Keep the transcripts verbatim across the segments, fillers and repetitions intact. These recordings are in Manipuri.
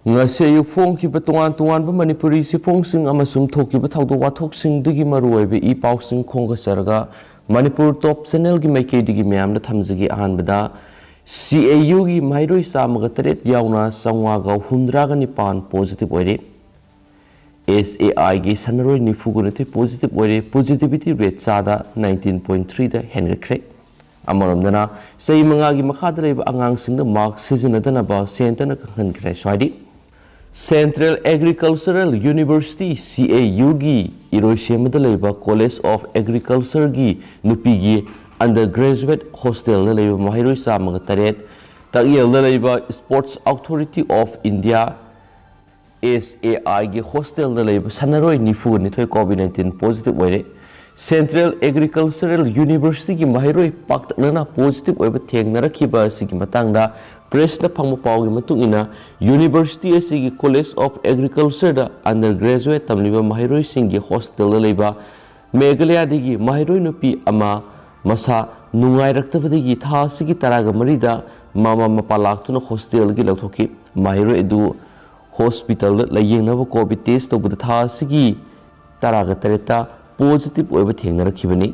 ꯉꯁꯤ ꯑꯌꯨꯛ ꯐꯣꯡꯈꯤꯕ ꯇꯣꯉꯥꯟ ꯇꯣꯉꯥꯟꯕ ꯃꯅꯤꯄꯨꯔꯤ ꯆꯦꯐꯣꯡꯁꯤꯡ ꯑꯃꯁꯨꯡ ꯊꯣꯛꯈꯤꯕ ꯊꯧꯗꯣꯛ ꯋꯥꯊꯣꯛꯁꯤꯡꯗꯒꯤ ꯃꯔꯨꯑꯣꯏꯕ ꯏ ꯄꯥꯎꯁꯤꯡ ꯈꯣꯝꯒꯠꯆꯔꯒ ꯃꯅꯤꯄꯨꯔ ꯇꯣꯞ ꯆꯦꯅꯦꯜꯒꯤ ꯃꯥꯏꯀꯩꯗꯒꯤ ꯃꯌꯥꯝꯗ ꯊꯝꯖꯒꯦ꯫ ꯑꯍꯥꯟꯕꯗ, ꯁꯤ ꯑꯦ ꯌꯨꯒꯤ ꯃꯍꯩꯔꯣꯏ ꯆꯥꯝꯃꯒ ꯇꯔꯦꯠ ꯌꯥꯎꯅ ꯆꯥꯝꯃꯉꯥꯒ ꯍꯨꯝꯗ꯭ꯔꯥꯒ ꯅꯤꯄꯥꯟ ꯄꯣꯖꯤꯇꯤꯚ ꯑꯣꯏꯔꯦ꯫ ꯑꯦꯁ ꯑꯦ ꯑꯥꯏꯒꯤ ꯁꯥꯟꯅꯔꯣꯏ ꯅꯤꯐꯨꯒ ꯅꯤꯊꯣꯏ ꯄꯣꯖꯤꯇꯤꯚ ꯑꯣꯏꯔꯦ꯫ ꯄꯣꯖꯤꯇꯤꯚꯤꯇꯤ ꯔꯦꯠ ꯆꯥꯗ ꯅꯥꯏꯟꯇꯤꯟ ꯄꯣꯏꯟ ꯊ꯭ꯔꯤꯗ ꯍꯦꯟꯒꯠꯈ꯭ꯔꯦ꯫ ꯑꯃꯔꯣꯝꯗꯅ, ꯆꯍꯤ ꯃꯉꯥꯒꯤ ꯃꯈꯥꯗ ꯂꯩꯕ ꯑꯉꯥꯡꯁꯤꯡꯗ ꯃꯥꯁꯛ ꯁꯤꯖꯤꯟꯅꯗꯅꯕ ꯁꯦꯟꯇꯔꯅ ꯈꯪꯍꯟꯈ꯭ꯔꯦ꯫ ꯁ꯭ꯋꯥꯏꯗꯤ, ꯁꯦꯟꯇ꯭ꯔꯦꯜ ꯑꯦꯒ꯭ꯔꯤꯀꯜꯆꯔꯦꯜ ꯌꯨꯅꯤꯚꯔꯁꯤꯇꯤ, ꯁꯤ ꯑꯦ ꯌꯨꯒꯤ ꯏꯔꯣꯏꯁꯦꯝꯕꯗ ꯂꯩꯕ ꯀꯣꯂꯦꯖ ꯑꯣꯐ ꯑꯦꯒ꯭ꯔꯤꯀꯜꯆꯔꯒꯤ ꯅꯨꯄꯤꯒꯤ ꯑꯟꯗꯔ ꯒ꯭ꯔꯦꯖꯨꯋꯦꯠ ꯍꯣꯁꯇꯦꯜꯗ ꯂꯩꯕ ꯃꯍꯩꯔꯣꯏ ꯆꯥꯝꯃꯒ ꯇꯔꯦꯠ, ꯇꯥꯛꯌꯦꯜꯗ ꯂꯩꯕ ꯁ꯭ꯄꯣꯔꯠꯁ ꯑꯣꯊꯣꯔꯤꯇꯤ ꯑꯣꯐ ꯏꯟꯗꯤꯌꯥ, ꯑꯦꯁ ꯑꯦ ꯑꯥꯏꯒꯤ ꯍꯣꯁꯇꯦꯜꯗ ꯂꯩꯕ ꯁꯥꯟꯅꯔꯣꯏ ꯅꯤꯐꯨꯒ ꯅꯤꯊꯣꯏ ꯀꯣꯚꯤꯗ ꯅꯥꯏꯟꯇꯤꯟ ꯄꯣꯖꯤꯇꯤꯚ ꯑꯣꯏꯔꯦ꯫ ꯁꯦꯟꯇ꯭ꯔꯦꯜ ꯑꯦꯒ꯭ꯔꯤꯀꯜꯆꯔꯦꯜ ꯌꯨꯅꯤꯚꯔꯁꯤꯇꯤꯒꯤ ꯃꯍꯩꯔꯣꯏ ꯄꯥꯛꯇꯛꯅꯅ ꯄꯣꯖꯤꯇꯤꯚ ꯑꯣꯏꯕ ꯊꯦꯡꯅꯔꯛꯈꯤꯕ ꯑꯁꯤꯒꯤ ꯃꯇꯥꯡꯗ ꯄ꯭ꯔꯦꯁꯇ ꯐꯪꯕ ꯄꯥꯎꯒꯤ ꯃꯇꯨꯡ ꯏꯟꯅ, ꯌꯨꯅꯤꯚꯔꯁꯤꯇꯤ ꯑꯁꯤꯒꯤ ꯀꯣꯂꯦꯖ ꯑꯣꯐ ꯑꯦꯒ꯭ꯔꯤꯀꯜꯆꯔꯗ ꯑꯟꯗꯔ ꯒ꯭ꯔꯦꯖꯨꯋꯦꯠ ꯇꯝꯂꯤꯕ ꯃꯍꯩꯔꯣꯏꯁꯤꯡꯒꯤ ꯍꯣꯁꯇꯦꯜꯗ ꯂꯩꯕ ꯃꯦꯘꯥꯂꯌꯥꯗꯒꯤ ꯃꯍꯩꯔꯣꯏ ꯅꯨꯄꯤ ꯑꯃ ꯃꯁꯥ ꯅꯨꯡꯉꯥꯏꯔꯛꯇꯕꯗꯒꯤ ꯊꯥ ꯑꯁꯤꯒꯤ ꯇꯔꯥꯒ ꯃꯔꯤꯗ ꯃꯃꯥ ꯃꯄꯥ ꯂꯥꯛꯇꯨꯅ ꯍꯣꯁꯇꯦꯜꯒꯤ ꯂꯧꯊꯣꯛꯈꯤ꯫ ꯃꯍꯩꯔꯣꯏ ꯑꯗꯨ ꯍꯣꯁꯄꯤꯇꯥꯜꯗ ꯂꯥꯌꯦꯡꯅꯕ ꯀꯣꯚꯤꯗ ꯇꯦꯁ ꯇꯧꯕꯗ ꯊꯥ ꯑꯁꯤꯒꯤ ꯇꯔꯥꯒ ꯇꯔꯦꯠꯇ ꯄꯣꯖꯤꯇꯤꯚ ꯑꯣꯏꯕ ꯊꯦꯡꯅꯔꯛꯈꯤꯕꯅꯤ꯫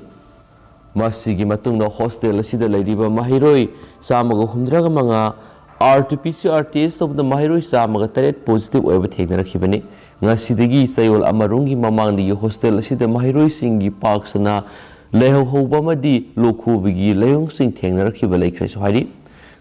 ꯃꯁꯤꯒꯤ ꯃꯇꯨꯡꯗ ꯍꯣꯁꯇꯦꯜ ꯑꯁꯤꯗ ꯂꯩꯔꯤꯕ ꯃꯍꯩꯔꯣꯏ ꯆꯥꯝꯃꯒ ꯍꯨꯝꯗ꯭ꯔꯥꯒ ꯃꯉꯥ, R T P C R test ꯇꯧꯕꯗ ꯃꯍꯩꯔꯣꯏ ꯆꯥꯝꯃꯒ ꯇꯔꯦꯠ ꯄꯣꯖꯤꯇꯤꯚ ꯑꯣꯏꯕ ꯊꯦꯡꯅꯔꯛꯈꯤꯕꯅꯤ꯫ ꯉꯁꯤꯗꯒꯤ ꯆꯌꯣꯜ ꯑꯃꯔꯣꯝꯒꯤ ꯃꯃꯥꯡꯗꯒꯤ ꯍꯣꯁꯇꯦꯜ ꯑꯁꯤꯗ ꯃꯍꯩꯔꯣꯏꯁꯤꯡꯒꯤ ꯄꯥꯛ ꯁꯟꯅ ꯂꯩꯍꯧꯍꯧꯕ ꯑꯃꯗꯤ ꯂꯣꯛ ꯈꯨꯕꯒꯤ ꯂꯥꯏꯑꯣꯡꯁꯤꯡ ꯊꯦꯡꯅꯔꯛꯈꯤꯕ ꯂꯩꯈ꯭ꯔꯦꯁꯨ ꯍꯥꯏꯔꯤ꯫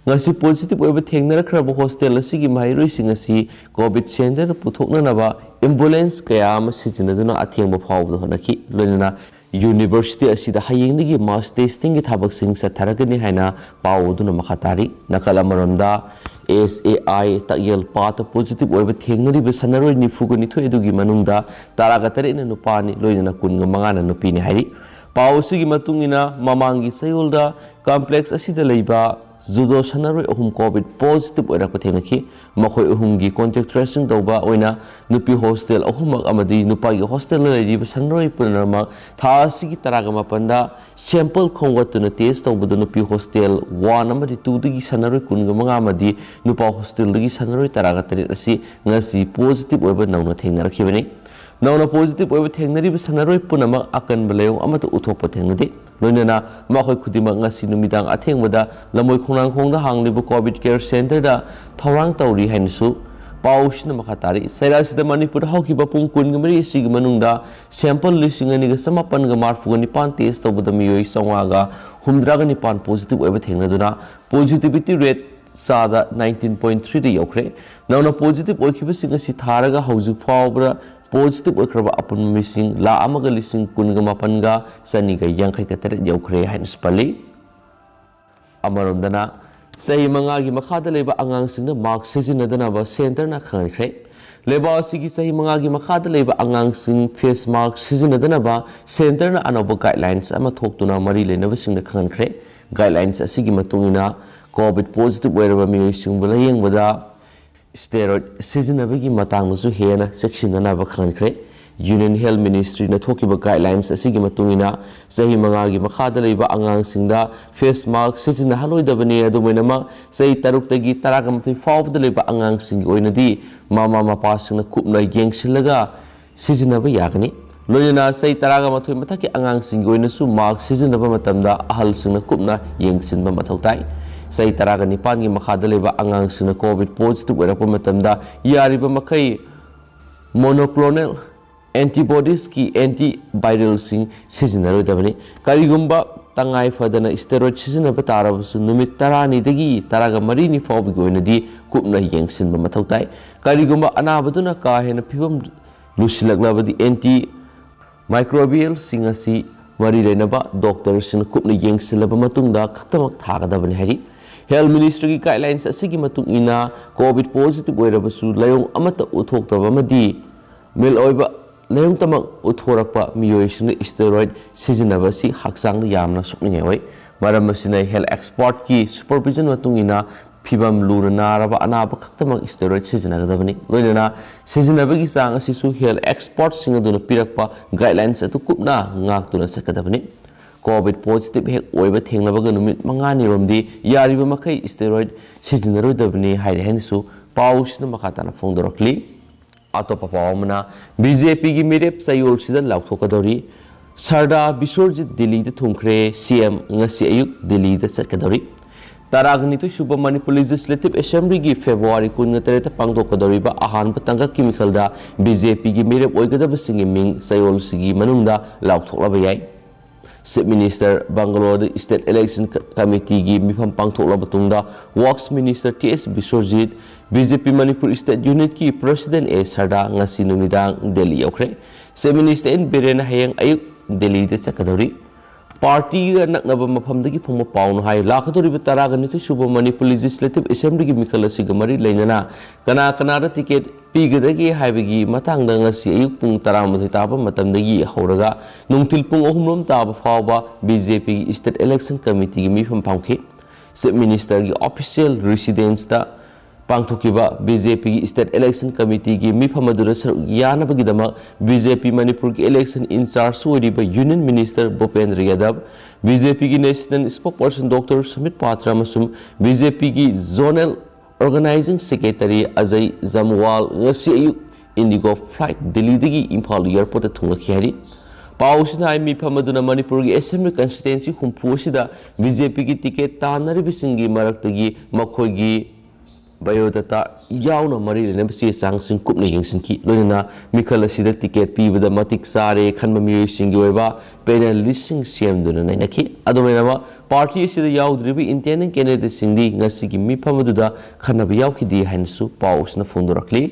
ꯉꯁꯤ ꯄꯣꯖꯤꯇꯤꯚ ꯑꯣꯏꯕ ꯊꯦꯡꯅꯔꯛꯈ꯭ꯔꯕ ꯍꯣꯁꯇꯦꯜ ꯑꯁꯤꯒꯤ ꯃꯍꯩꯔꯣꯏꯁꯤꯡ ꯑꯁꯤ ꯀꯣꯚꯤꯗ ꯁꯦꯟꯇꯔꯗ ꯄꯨꯊꯣꯛꯅꯅꯕ ꯑꯦꯝꯕꯨꯂꯦꯟꯁ ꯀꯌꯥ ꯑꯃ ꯁꯤꯖꯤꯟꯅꯗꯨꯅ ꯑꯊꯦꯡꯕ ꯐꯥꯎꯕꯗ ꯍꯣꯠꯅꯈꯤ꯫ ꯂꯣꯏꯅꯅ ꯌꯨꯅꯤꯚꯔꯁꯤꯇꯤ ꯑꯁꯤꯗ ꯍꯌꯦꯡꯗꯒꯤ ꯃꯥꯁ ꯇꯦꯁꯇꯤꯡꯒꯤ ꯊꯕꯛꯁꯤꯡ ꯆꯠꯊꯔꯒꯅꯤ ꯍꯥꯏꯅ ꯄꯥꯎ ꯑꯗꯨꯅ ꯃꯈꯥ ꯇꯥꯔꯤ꯫ ꯅꯥꯀꯜ ꯑꯃꯔꯣꯝꯗ, ꯑꯦꯁ ꯑꯦ ꯑꯥꯏ ꯇꯥꯛꯌꯦꯜ ꯄꯥꯠꯇ ꯄꯣꯖꯤꯇꯤꯚ ꯑꯣꯏꯕ ꯊꯦꯡꯅꯔꯤꯕ ꯁꯥꯟꯅꯔꯣꯏ ꯅꯤꯐꯨꯒ ꯅꯤꯊꯣꯏ ꯑꯗꯨꯒꯤ ꯃꯅꯨꯡꯗ ꯇꯔꯥꯒ ꯇꯔꯦꯠꯅ ꯅꯨꯄꯥꯅꯤ, ꯂꯣꯏꯅꯅ ꯀꯨꯟꯒ ꯃꯉꯥꯅ ꯅꯨꯄꯤꯅꯤ ꯍꯥꯏꯔꯤ꯫ ꯄꯥꯎ ꯑꯁꯤꯒꯤ ꯃꯇꯨꯡ ꯏꯟꯅ, ꯃꯃꯥꯡꯒꯤ ꯆꯌꯣꯜꯗ ꯀꯝꯄ꯭ꯂꯦꯛꯁ ꯑꯁꯤꯗ ꯂꯩꯕ ꯖꯨꯗꯣ ꯁꯥꯟꯅꯔꯣꯏ ꯑꯍꯨꯝ ꯀꯣꯚꯤꯗ ꯄꯣꯖꯤꯇꯤꯚ ꯑꯣꯏꯔꯛꯄ ꯊꯦꯡꯅꯈꯤ꯫ ꯃꯈꯣꯏ ꯑꯍꯨꯝꯒꯤ ꯀꯣꯟꯇꯦꯛ ꯇ꯭ꯔꯦꯁꯤꯡ ꯇꯧꯕ ꯑꯣꯏꯅ ꯅꯨꯄꯤ ꯍꯣꯁꯇꯦꯜ ꯑꯍꯨꯝꯃꯛ ꯑꯃꯗꯤ ꯅꯨꯄꯥꯒꯤ ꯍꯣꯁꯇꯦꯜꯗ ꯂꯩꯔꯤꯕ ꯁꯥꯟꯅꯔꯣꯏ ꯄꯨꯝꯅꯃꯛ ꯊꯥ ꯑꯁꯤꯒꯤ ꯇꯔꯥꯒ ꯃꯥꯄꯟꯗ ꯁꯦꯝꯄꯜ ꯈꯣꯝꯒꯠꯇꯨꯅ ꯇꯦꯁ ꯇꯧꯕꯗ ꯅꯨꯄꯤ ꯍꯣꯁꯇꯦꯜ ꯋꯥꯟ ꯑꯃꯗꯤ ꯇꯨꯗꯒꯤ ꯁꯥꯟꯅꯔꯣꯏ ꯀꯨꯟꯒ ꯃꯉꯥ ꯑꯃꯗꯤ ꯅꯨꯄꯥ ꯍꯣꯁꯇꯦꯜꯗꯒꯤ ꯁꯥꯟꯅꯔꯣꯏ ꯇꯔꯥꯒ ꯇꯔꯦꯠ ꯑꯁꯤ ꯉꯁꯤ ꯄꯣꯖꯤꯇꯤꯚ ꯑꯣꯏꯕ ꯅꯧꯅ ꯊꯦꯡꯅꯔꯛꯈꯤꯕꯅꯤ꯫ ꯅꯧꯅ ꯄꯣꯖꯤꯇꯤꯚ ꯑꯣꯏꯕ ꯊꯦꯡꯅꯔꯤꯕ ꯁꯥꯟꯅꯔꯣꯏ ꯄꯨꯝꯅꯃꯛ ꯑꯀꯟꯕ ꯂꯥꯏꯑꯣꯡ ꯑꯃꯠꯇ ꯎꯠꯊꯣꯛꯄ ꯊꯦꯡꯅꯗꯦ꯫ ꯂꯣꯏꯅꯅ ꯃꯈꯣꯏ ꯈꯨꯗꯤꯡꯃꯛ ꯉꯁꯤ ꯅꯨꯃꯤꯗꯥꯡ ꯑꯊꯦꯡꯕꯗ ꯂꯝꯕꯣꯏ ꯈꯣꯡꯅꯥꯡꯈꯣꯡꯗ ꯍꯥꯡꯂꯤꯕ ꯀꯣꯚꯤꯗ ꯀꯦꯌꯔ ꯁꯦꯟꯇꯔꯗ ꯊꯧꯔꯥꯡ ꯇꯧꯔꯤ ꯍꯥꯏꯅꯁꯨ ꯄꯥꯎꯁꯤꯅ ꯃꯈꯥ ꯇꯥꯔꯤ꯫ ꯆꯩꯔꯥꯛ ꯑꯁꯤꯗ ꯃꯅꯤꯄꯨꯔꯗ ꯍꯧꯈꯤꯕ ꯄꯨꯡ ꯀꯨꯟꯒ ꯃꯔꯤ ꯑꯁꯤꯒꯤ ꯃꯅꯨꯡꯗ ꯁꯦꯝꯄꯜ ꯂꯤꯁꯤꯡ ꯑꯅꯤꯒ ꯆꯃꯥꯄꯟꯒ ꯃꯔꯐꯨꯒ ꯅꯤꯄꯥꯟ ꯇꯦꯁ ꯇꯧꯕꯗ ꯃꯤꯑꯣꯏ ꯆꯥꯝꯃꯉꯥꯒ ꯍꯨꯝꯗ꯭ꯔꯥꯒ ꯅꯤꯄꯥꯟ ꯄꯣꯖꯤꯇꯤꯚ ꯑꯣꯏꯕ ꯊꯦꯡꯅꯗꯨꯅ ꯄꯣꯖꯤꯇꯤꯚꯤꯇꯤ ꯔꯦꯠ ꯆꯥꯗ ꯅꯥꯏꯟꯇꯤꯟ ꯄꯣꯏꯟ ꯊ꯭ꯔꯤꯗ ꯌꯧꯈ꯭ꯔꯦ꯫ ꯅꯧꯅ ꯄꯣꯖꯤꯇꯤꯚ ꯑꯣꯏꯈꯤꯕꯁꯤꯡ ꯑꯁꯤ ꯊꯥꯔꯒ ꯍꯧꯖꯤꯛ ꯐꯥꯎꯕꯗ ꯄꯣꯖꯤꯇꯤꯚ ꯑꯣꯏꯈ꯭ꯔꯕ ꯑꯄꯨꯟꯕ ꯃꯤꯁꯤꯡ ꯂꯥꯈ ꯑꯃꯒ ꯂꯤꯁꯤꯡ ꯀꯨꯟꯒ ꯃꯥꯄꯟꯒ ꯆꯅꯤꯒ ꯌꯥꯡꯈꯩꯒ ꯇꯔꯦꯠ ꯌꯧꯈ꯭ꯔꯦ ꯍꯥꯏꯅꯁꯨ ꯄꯜꯂꯤ꯫ ꯑꯃꯔꯣꯝꯗꯅ, ꯆꯍꯤ ꯃꯉꯥꯒꯤ ꯃꯈꯥꯗ ꯂꯩꯕ ꯑꯉꯥꯡꯁꯤꯡꯅ ꯃꯥꯁꯛ ꯁꯤꯖꯤꯟꯅꯗꯅꯕ ꯁꯦꯟꯇꯔꯅ ꯈꯪꯍꯟꯈ꯭ꯔꯦ꯫ ꯂꯩꯕꯥꯛ ꯑꯁꯤꯒꯤ ꯆꯍꯤ ꯃꯉꯥꯒꯤ ꯃꯈꯥꯗ ꯂꯩꯕ ꯑꯉꯥꯡꯁꯤꯡ ꯐꯦꯁ ꯃꯥꯁꯛ ꯁꯤꯖꯤꯟꯅꯗꯅꯕ ꯁꯦꯟꯇꯔꯅ ꯑꯅꯧꯕ ꯒꯥꯏꯗꯂꯥꯏꯟꯁ ꯑꯃ ꯊꯣꯛꯇꯨꯅ ꯃꯔꯤ ꯂꯩꯅꯕꯁꯤꯡꯗ ꯈꯪꯍꯟꯈ꯭ꯔꯦ꯫ ꯒꯥꯏꯗꯂꯥꯏꯟꯁ ꯑꯁꯤꯒꯤ ꯃꯇꯨꯡ ꯏꯟꯅ, ꯀꯣꯚꯤꯗ ꯄꯣꯖꯤꯇꯤꯚ ꯑꯣꯏꯔꯕ ꯃꯤꯑꯣꯏꯁꯤꯡꯕꯨ ꯂꯥꯌꯦꯡꯕꯗ ꯁ꯭ꯇꯦꯔꯣꯏꯗ ꯁꯤꯖꯤꯟꯅꯕꯒꯤ ꯃꯇꯥꯡꯗꯁꯨ ꯍꯦꯟꯅ ꯆꯦꯛꯁꯤꯟꯅꯅꯕ ꯈꯪꯍꯟꯈ꯭ꯔꯦ꯫ ꯌꯨꯅꯤꯌꯟ ꯍꯦꯜꯊ ꯃꯤꯅꯤꯁꯇ꯭ꯔꯤꯅ ꯊꯣꯛꯈꯤꯕ ꯒꯥꯏꯗꯂꯥꯏꯟꯁ ꯑꯁꯤꯒꯤ ꯃꯇꯨꯡ ꯏꯟꯅ, ꯆꯍꯤ ꯃꯉꯥꯒꯤ ꯃꯈꯥꯗ ꯂꯩꯕ ꯑꯉꯥꯡꯁꯤꯡꯗ ꯐꯦꯁ ꯃꯥꯁꯛ ꯁꯤꯖꯤꯟꯅꯍꯜꯂꯣꯏꯗꯕꯅꯤ꯫ ꯑꯗꯨꯝ ꯑꯣꯏꯅꯃꯛ, ꯆꯍꯤ ꯇꯔꯨꯛꯇꯒꯤ ꯇꯔꯥꯒ ꯃꯥꯊꯣꯏ ꯐꯥꯎꯕꯗ ꯂꯩꯕ ꯑꯉꯥꯡꯁꯤꯡꯒꯤ ꯑꯣꯏꯅꯗꯤ ꯃꯃꯥ ꯃꯄꯥꯁꯤꯡꯅ ꯀꯨꯞꯅ ꯌꯦꯡꯁꯤꯜꯂꯒ ꯁꯤꯖꯤꯟꯅꯕ ꯌꯥꯒꯅꯤ꯫ ꯂꯣꯏꯅꯅ ꯆꯍꯤ ꯇꯔꯥꯒ ꯃꯥꯊꯣꯏ ꯃꯊꯛꯀꯤ ꯑꯉꯥꯡꯁꯤꯡꯒꯤ ꯑꯣꯏꯅꯁꯨ ꯃꯥꯁꯛ ꯁꯤꯖꯤꯟꯅꯕ ꯃꯇꯝꯗ ꯑꯍꯜꯁꯤꯡꯅ ꯀꯨꯞꯅ ꯌꯦꯡꯁꯤꯟꯕ ꯃꯊꯧ ꯇꯥꯏ꯫ ꯆꯍꯤ ꯇꯔꯥꯒ ꯅꯤꯄꯥꯟꯒꯤ ꯃꯈꯥꯗ ꯂꯩꯕ ꯑꯉꯥꯡꯁꯤꯡꯅ ꯀꯣꯚꯤꯗ ꯄꯣꯖꯤꯇꯤꯚ ꯑꯣꯏꯔꯛꯄ ꯃꯇꯝꯗ ꯌꯥꯔꯤꯕ ꯃꯈꯩ ꯃꯣꯅꯣꯀ꯭ꯂꯣꯅꯦꯜ ꯑꯦꯟꯇꯤꯕꯣꯗꯤꯁꯀꯤ ꯑꯦꯟꯇꯤꯚꯥꯏꯔꯦꯜꯁꯤꯡ ꯁꯤꯖꯤꯟꯅꯔꯣꯏꯗꯕꯅꯤ꯫ ꯀꯔꯤꯒꯨꯝꯕ ꯇꯉꯥꯏ ꯐꯗꯅ ꯁ꯭ꯇꯦꯔꯣꯏꯗ ꯁꯤꯖꯤꯟꯅꯕ ꯇꯥꯔꯕꯁꯨ, ꯅꯨꯃꯤꯠ ꯇꯔꯥꯅꯤꯗꯒꯤ ꯇꯔꯥꯒ ꯃꯔꯤꯅꯤ ꯐꯥꯎꯕꯒꯤ ꯑꯣꯏꯅꯗꯤ ꯀꯨꯞꯅ ꯌꯦꯡꯁꯤꯟꯕ ꯃꯊꯧ ꯇꯥꯏ꯫ ꯀꯔꯤꯒꯨꯝꯕ ꯑꯅꯥꯕꯗꯨꯅ ꯀꯥ ꯍꯦꯟꯅ ꯐꯤꯕꯝ ꯂꯨꯁꯤꯜꯂꯛꯂꯕꯗꯤ, ꯑꯦꯟꯇꯤ ꯃꯥꯏꯀ꯭ꯔꯣꯕꯤꯌꯦꯜꯁꯤꯡ ꯑꯁꯤ ꯃꯔꯤ ꯂꯩꯅꯕ ꯗꯣꯛꯇꯔꯁꯤꯡꯅ ꯀꯨꯞꯅ ꯌꯦꯡꯁꯤꯜꯂꯕ ꯃꯇꯨꯡꯗ ꯈꯛꯇꯃꯛ ꯊꯥꯒꯗꯕꯅꯤ ꯍꯥꯏꯔꯤ꯫ ꯍꯦꯜꯊ ꯃꯤꯅꯤꯁꯇ꯭ꯔꯤꯒꯤ ꯒꯥꯏꯗꯂꯥꯏꯟꯁ ꯑꯁꯤꯒꯤ ꯃꯇꯨꯡ ꯏꯟꯅ, ꯀꯣꯚꯤꯗ ꯄꯣꯖꯤꯇꯤꯚ ꯑꯣꯏꯔꯕꯁꯨ ꯂꯥꯏꯑꯣꯡ ꯑꯃꯠꯇ ꯎꯠꯊꯣꯛꯇꯕ ꯑꯃꯗꯤ ꯃꯤꯜ ꯑꯣꯏꯕ ꯂꯥꯏꯑꯣꯡꯇꯃꯛ ꯎꯠꯊꯣꯔꯛꯄ ꯃꯤꯑꯣꯏꯁꯤꯡꯅ ꯁ꯭ꯇꯦꯔꯣꯏꯗ ꯁꯤꯖꯤꯟꯅꯕ ꯑꯁꯤ ꯍꯛꯆꯥꯡꯗ ꯌꯥꯝꯅ ꯁꯣꯛꯅꯤꯡꯉꯥꯏ ꯑꯣꯏ꯫ ꯃꯔꯝ ꯑꯁꯤꯅ health expertꯀꯤ supervision ꯃꯇꯨꯡ ꯏꯟꯅ ꯐꯤꯚꯝ ꯂꯨꯅ ꯅꯥꯔꯕ ꯑꯅꯥꯕ ꯈꯛꯇꯃꯛ steroid ꯁꯤꯖꯤꯟꯅꯒꯗꯕꯅꯤ꯫ ꯂꯣꯏꯅꯅ ꯁꯤꯖꯤꯟꯅꯕꯒꯤ ꯆꯥꯡ ꯑꯁꯤꯁꯨ health expertꯁꯤꯡ ꯑꯗꯨꯅ ꯄꯤꯔꯛꯄ guidelines ꯑꯗꯨ ꯀꯨꯞꯅ ꯉꯥꯛꯇꯨꯅ ꯆꯠꯀꯗꯕꯅꯤ꯫ COVID positive ꯍꯦꯛ ꯑꯣꯏꯕ ꯊꯦꯡꯅꯕꯒ ꯅꯨꯃꯤꯠ ꯃꯉꯥꯅꯤꯔꯣꯝꯗꯤ ꯌꯥꯔꯤꯕ ꯃꯈꯩ steroid ꯁꯤꯖꯤꯟꯅꯔꯣꯏꯗꯕꯅꯤ ꯍꯥꯏꯔꯤ ꯍꯥꯏꯅꯁꯨ ꯄꯥꯎꯁꯤꯅ ꯃꯈꯥ ꯇꯥꯅ ꯐꯣꯡꯗꯣꯔꯛꯂꯤ꯫ ꯑꯇꯣꯞꯄ ꯄꯥꯎ ꯑꯃꯅ, BJPꯒꯤ ꯃꯤꯔꯦꯞ ꯆꯌꯣꯜꯁꯤꯗ ꯂꯥꯎꯊꯣꯛꯀꯗꯧꯔꯤ꯫ ꯁꯔꯗꯥ ꯕꯤꯁ꯭ꯋꯔꯖꯤꯠ ꯗꯤꯜꯂꯤꯗ ꯊꯨꯡꯈ꯭ꯔꯦ, CM ꯉꯁꯤ ꯑꯌꯨꯛ ꯗꯤꯜꯂꯤꯗ ꯆꯠꯀꯗꯧꯔꯤ꯫ ꯇꯔꯥꯒ ꯅꯤꯊꯣꯏ ꯁꯨꯕ ꯃꯅꯤꯄꯨꯔ Legislative Assemblyꯒꯤ February ꯀꯨꯟꯒ ꯇꯔꯦꯠꯇ ꯄꯥꯡꯊꯣꯛꯀꯗꯧꯔꯤꯕ ꯑꯍꯥꯟꯕ ꯇꯥꯡꯀꯛꯀꯤ ꯃꯤꯈꯜꯗ BJPꯒꯤ ꯃꯤꯔꯦꯞ ꯑꯣꯏꯒꯗꯕꯁꯤꯡꯒꯤ ꯃꯤꯡ ꯆꯌꯣꯜꯁꯤꯒꯤ ꯃꯅꯨꯡꯗ ꯂꯥꯎꯊꯣꯛꯂꯕ ꯌꯥꯏ꯫ Chief Minister Bangalore State Election Committeeꯒꯤ ꯃꯤꯐꯝ ꯄꯥꯡꯊꯣꯛꯂꯕ ꯃꯇꯨꯡꯗ Works Minister T S ꯕꯤꯁ꯭ꯋꯔꯖꯤꯠ, BJP Manipur State Unitꯀꯤ President A ꯁꯔꯗꯥ ꯉꯁꯤ ꯅꯨꯃꯤꯗꯥꯡ ꯗꯦꯜꯂꯤ ꯌꯧꯈ꯭ꯔꯦ꯫ Chief Minister N ꯕꯤꯔꯦꯟꯅ ꯍꯌꯦꯡ ꯑꯌꯨꯛ ꯗꯦꯜꯂꯤꯗ ꯆꯠꯀꯗꯧꯔꯤ꯫ Partyꯒ ꯅꯛꯅꯕ ꯃꯐꯝꯗꯒꯤ ꯐꯪꯕ ꯄꯥꯎꯅ ꯍꯥꯏ, ꯂꯥꯛꯀꯗꯧꯔꯤꯕ ꯇꯔꯥꯒ ꯅꯤꯊꯣꯏ ꯁꯨꯕ ꯃꯅꯤꯄꯨꯔ Legislative Assemblyꯒꯤ ꯃꯤꯈꯜ ꯑꯁꯤꯒ ꯃꯔꯤ ꯂꯩꯅꯅ ꯀꯅꯥ ꯀꯅꯥꯗ ticket ꯄꯤꯒꯗꯒꯦ ꯍꯥꯏꯕꯒꯤ ꯃꯇꯥꯡꯗ ꯉꯁꯤ ꯑꯌꯨꯛ ꯄꯨꯡ ꯇꯔꯥꯃꯥꯊꯣꯏ ꯇꯥꯕ ꯃꯇꯝꯗꯒꯤ ꯍꯧꯔꯒ ꯅꯨꯡꯊꯤꯜ ꯄꯨꯡ ꯑꯍꯨꯝ ꯔꯣꯝ ꯇꯥꯕ ꯐꯥꯎꯕ BJPꯒꯤ State Election Committeeꯒꯤ ꯃꯤꯐꯝ ꯄꯥꯡꯈꯤ꯫ Chief Ministerꯒꯤ official residenceꯇ ꯄꯥꯡꯊꯣꯛꯈꯤꯕ BJPꯒꯤ State Election Committeeꯒꯤ ꯃꯤꯐꯝ ꯑꯗꯨꯗ ꯁꯔꯨꯛ ꯌꯥꯅꯕꯒꯤꯗꯃꯛ BJP ꯃꯅꯤꯄꯨꯔꯒꯤ election in charge ꯑꯣꯏꯔꯤꯕ Union Minister ꯚꯨꯄꯦꯟꯗ꯭ꯔ ꯌꯥꯗꯕ, BJPꯒꯤ National Spokesperson Doctor ꯁꯝꯕꯤꯠ ꯄꯥꯇ꯭ꯔ ꯑꯃꯁꯨꯡ BJPꯒꯤ Zonal Organizing Secretary ꯑꯖꯌ ꯖꯝꯋꯥꯜ ꯉꯁꯤ ꯑꯌꯨꯛ IndiGo flight ꯗꯤꯜꯂꯤꯗꯒꯤ ꯏꯝꯐꯥꯜ airportꯇ ꯊꯨꯡꯂꯛꯈꯤ ꯍꯥꯏꯔꯤ꯫ ꯄꯥꯎꯁꯤꯅ ꯍꯥꯏ, ꯃꯤꯐꯝ ꯑꯗꯨꯅ ꯃꯅꯤꯄꯨꯔꯒꯤ Assembly constituency ꯍꯨꯝꯐꯨ ꯑꯁꯤꯗ BJPꯒꯤ ticket ꯇꯥꯟꯅꯔꯤꯕꯁꯤꯡꯒꯤ ꯃꯔꯛꯇꯒꯤ ꯃꯈꯣꯏꯒꯤ biodata ꯌꯥꯎꯅ ꯃꯔꯤ ꯂꯩꯅꯕ ꯆꯦ ꯆꯥꯡꯁꯤꯡ ꯀꯨꯞꯅ ꯌꯦꯡꯁꯤꯟꯈꯤ꯫ ꯂꯣꯏꯅꯅ ꯃꯤꯈꯜ ꯑꯁꯤꯗ ticket ꯄꯤꯕꯗ ꯃꯇꯤꯛ ꯆꯥꯔꯦ ꯈꯟꯕ ꯃꯤꯑꯣꯏꯁꯤꯡꯒꯤ ꯑꯣꯏꯕ panel listꯁꯤꯡ ꯁꯦꯝꯗꯨꯅ ꯅꯩꯅꯈꯤ꯫ ꯑꯗꯨꯝ ꯑꯣꯏꯅꯃꯛ, party ꯑꯁꯤꯗ ꯌꯥꯎꯗ꯭ꯔꯤꯕ independent candidateꯁꯤꯡꯗꯤ ꯉꯁꯤꯒꯤ ꯃꯤꯐꯝ ꯑꯗꯨꯗ ꯈꯟꯅꯕ ꯌꯥꯎꯈꯤꯗꯦ ꯍꯥꯏꯅꯁꯨ ꯄꯥꯎꯁꯤꯅ ꯐꯣꯡꯗꯣꯔꯛꯂꯤ꯫